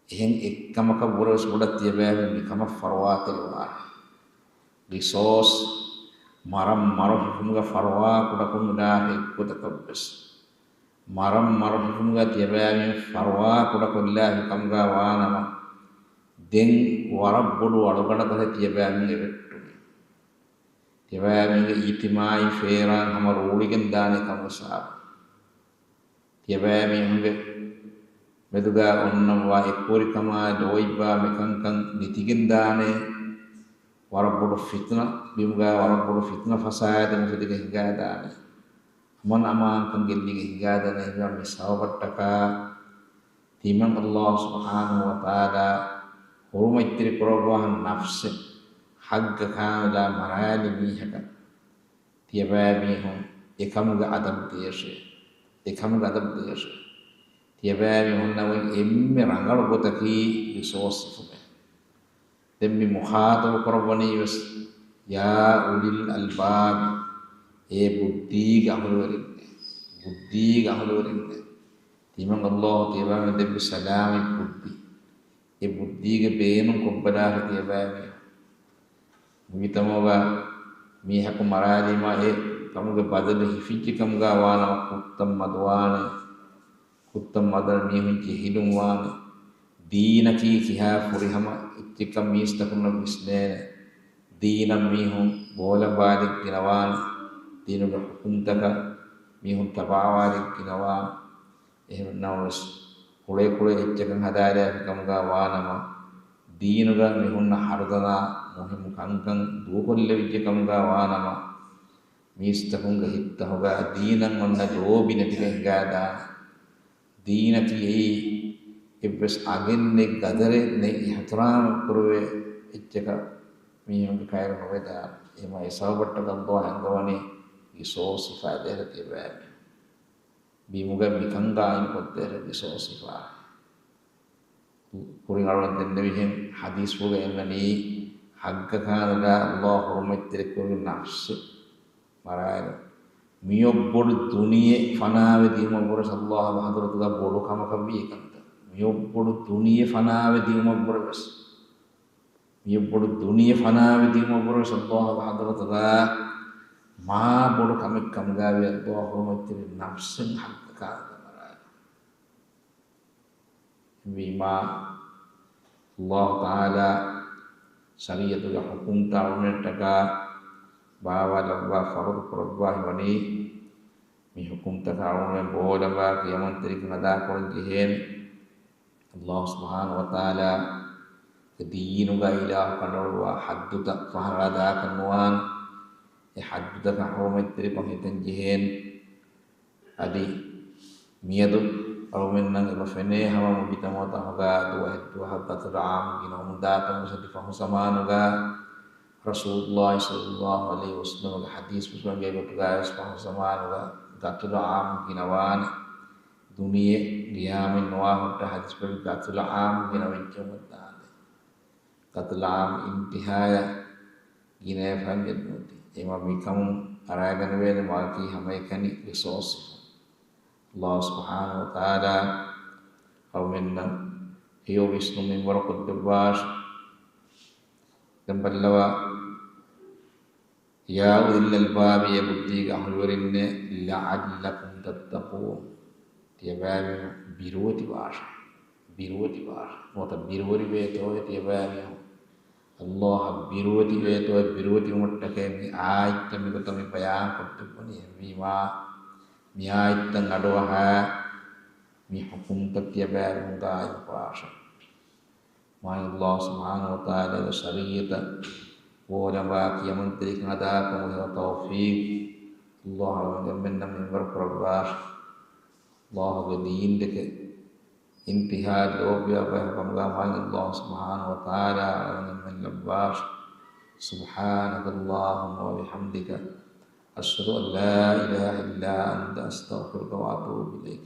އެހެން އެއްކަމަކަށްވުރެވެސް ބޮޑަށް ތިޔަބައިމީހުން މިކަމަށް ފަރުވާތެރިވާށޭ. ޤިޞާޞް، މަރަށް މަރު ހިފުމުގަ ފަރުވާ ކުޑަކޮށް ނުލާހެއް އެއްގޮތަކަށްވެސް. މަރަށް މަރު ހިފުމުގަ ތިޔަބައިމީހުން ފަރުވާ ކުޑަކޮށްލާފި ކަމުގަ ވާނަމަ، ދެން ވަރަށް ބޮޑު އަޅުގަނޑަކަށް ތިޔަބައިމީހުން އެ ވެއްޓުނީ. ތިޔަބައިމީހުންގެ އިޖްތިމާޢީ ފޭރާން ހަމަ ރޫޅިގެން ދާނެ ކަމުގެ ސަބަބުން. ތިޔަބައިމީހުންގެ މެދުގަ އޮންނަންވާ އެކުވެރިކަމާ ލޯތްބާ މިކަންކަން ނެތިގެން ދާނެ. ވަރަށް ބޮޑު ފިތުނަ، ބިމުގަ ވަރަށް ބޮޑު ފިތުނަ ފަސާދެއް އުފެދިގެން ހިނގާދާނެ. އަމަން އަމާންކަން ގެއްލިގެން ހިނގާދާނެ. އެހެންވީމަ މި ސަބަބަށްޓަކާ ތިމަން ﷲ ސުބްޙާނަހޫ ވަތަޢާލާ ޙުރުމަތްތެރި ކުރައްވާ ނަފްސެއް ޙައްޤަކާނުލާ މަރާލި މީހަކަށް ތިޔަބައިމީހުން އެކަމުގެ އަދަބު ދޭށޭ. އެކަމުގެ އަދަބު ދޭށޭ. ތިޔަބައިމީހުންނަށް އޮތް އެންމެ ރަނގަޅު ގޮތަކީ ޤިޞާޞް ހިފުމޭ. ދެން މި މުޚާޠަބު ކުރައްވަނީ ވެސް، يا أولي الألباب، އޭ ބުއްދީގެ އަހުލުވެރިންނޭ، ބުއްދީގެ އަހުލުވެރިންނޭ. ތިމަން ﷲ ތިޔަބައިމީހުން ދެއްވި ސަލާމަތް ބުއްދި. އެ ބުއްދީގެ ބޭނުން ކޮށްބަލާށޭ ތިޔަބައިމީހުން. މުޖުތަމަޢުގަ މީހަކު މަރާލީމާ އެ ކަމުގެ ބަދަލު ހިފިއްޖެ ކަމުގަ ވާނަމަ ކުށްތައް މަދުވާނެ. ކުށްތައް މަދަން މީހުން ޖެހިލުން ވާނެ. ދީނަކީ ކިހާ ފުރިހަމަ އެއްޗެއްކަން މީސްތަކުންނަށް ވިސްނޭނެ. ދީނަށް މީހުން ބޯލަނބާލެއް ގިނަވާނެ. ދީނުގެ ޙުކުމްތަކަށް މީހުން ތަބާވާލެއް ގިނަވާނެ. އެހެންނަމަވެސް، ކުޅޭ ކުޅޭ އެއްޗަކަށް ހަދާލާފި ކަމުގަ ވާނަމަ، ދީނުގަ މިހުންނަ ހަރުދަނާ މުހިއްމު ކަންކަން ދޫކޮށްލެވިއްޖެ ކަމުގަ ވާނަމަ، މީސްތަކުންގެ ހިތްތަކުގަ ދީނަށް އޮންނަ ލޯބި ނެތިގެން ހިނގާދާނެ. ދީނަކީ އެއީ އެއްވެސް އަގެއް ނެތް، ގަދަރެއް ނެތް، އިޙްތިރާމެއް ކުރެވޭ އެއްޗަކަށް މީހުންގެ ކައިރި ނުވެދާނެ. އެހެންވީމާ އެ ސަބަބަށްޓަކައި ﷲ އަންގަވަނީ ޤިޞާޞް ހިފައިދޭށޭ ތިޔަބައިމީހުން. ބިމުގަ މިކަން ގާއިމްކޮށްދޭށޭ ޤިޞާޞް ހިފާ. ކުރިން އަޅުގަނޑު ދެންނެވިހެން ޙަދީޘްފުޅުގަ އެންނަނީ، ޙައްޤަކާނުލާ ﷲ ޙުރުމަތްތެރިކުރި ނަފްސެއް މަރާލު. މިއޮއްބޮޑު ދުނިޔެ ފަނާވެ ދިޔުމަށްވުރެސް ﷲ ގެ ޙަޟްރަތުގަ ބޮޑު ކަމަކަށްވީ އެކަންތައް. މިއޮއްބޮޑު ދުނިޔެ ފަނާވެ ދިޔުމަށްވުރެވެސް. މިއޮއްބޮޑު ދުނިޔެ ފަނާވެ ދިޔުމަށްވުރެސް ﷲ ގެ ޙަޟްރަތުގަ މާ ބޮޑު ކަމެއް ކަމުގައިވީ ﷲ ޙުރުމަތްތެރި ނަފްސެއް ހައްގަކާ ދަމަރާލުން. އެހެންވީމާ، ﷲ ތަޢާލާ ޝަރީޢަތުގެ ޙުކުމްތައް އަޅުގަނޑަށްޓަކާ ބާވާލައްވާ ފަރުޟު ކުރައްވާފައި ވަނީ، މި ޙުކުމްތަކަށް އަޅުގަނޑުމެން ބޯލަނބާ ކިޔަމަންތެރިކަން އަދާކުރަން ޖެހޭނެ. ﷲ ސުބްޙާނަހޫ ވަތަޢާލާގެ ދީނުގަ އިލާހު ކަނޑައަޅުއްވާ ޙައްދުތައް ފަހަރާ ދާކަށް ނުވާނެ. އެ ޙައްދުތަކަށް ޙުރުމަތްތެރިކަން ހިތަން ޖެހޭނެ. އަދި މިއަދު އަޅުމެންނަށް އެބަ ފެނޭ ހަމަ މުޖުތަމަޢުތަކުގަ ދުވަހެއްދުވަހަށް ޤަތުލު ޢާއްމު ގިނަވަމުންދާކަން ވެސް އަދި ފަހު ޒަމާނުގަ ރަސޫލުﷲ ޞައްލަﷲު ޢަލައިހި ވަސައްލަމަގެ ޙަދީޘް ފުސްވަންގެ ގޮތުގައިވެސް ފަހު ޒަމާނުގަ ޤަތުލު ޢާއްމު ގިނަވާނެ. ދުނިޔެ ޤިޔާމަތް ނުވާ ހުއްޓަ ޙަދީޘް ފުސް ޤަތުލު ޢާއްމު ގިނަވެއްޖެއްޔާ ދާނެ. ޤަތުލު ޢާއްމު އިންތިހާޔަށް ގިނަވެފަ ނުވަތީ. އެމަ މިކަމުން އަރާގަނެވޭނެ މާކީ ހަމައެކަނި ރިސޯސް. ﷲ ސުބްޙާނަހޫ ވަތަޢާލާ އަޅުމެންނަށް ހެޔޮ ވިސްނުމެއް ވަރުކޮށްދެއްވާށި. ދެން ބައްލަވާ، يا أولي الألباب، އޭ ބުއްދީގެ އަހުލުވެރިންނޭ، لعلكم تتقون، ތިޔަބައިމީހުން ބިރުވެތިވާށޭ. ބިރުވެތިވާށޭ. ނުވަތަ ބިރުވެރިވޭތޯއޭ ތިޔަބައިމީހުން. ﷲ އަށް ބިރުވެތިވޭތޯއޭ، ބިރުވެތިވުމަށްޓަކައި މި އާޔަތްތައް މިގޮތަށް މި ބަޔާންކޮށްދެއްވަނީ. އެހެންވީމާ، މި އާޔަތްތައް އަޑުއަހާ، މި ޙުކުމްތައް ތިޔަބައިމީހުން ޤާއިމުކުރާށޭ. މާތް ﷲ ސުބްޙާނަހޫ ވަތަޢާލާގެ ޝަރީޢަތަށް ބޯލަނބާ ކިޔަމަންތެރިކަން އަދާކުރުމުގެ ތައުފީޤް ﷲ އަޅުގަނޑުމެންނަށް މިންވަރު ކުރައްވާށި. ﷲ ގެ ދީންދެކެ އިންތިހާ ލޯބިވާ ބަޔަކު ކަމުގަ މާތް ﷲ ސުބްޙާނަހޫ ވަތަޢާލާ އަޅުގަނޑުމެން ލައްވާށި. سبحانك اللهم وبحمدك، أشهد أن لا إله إلا أنت، أستغفرك وأتوب إليك.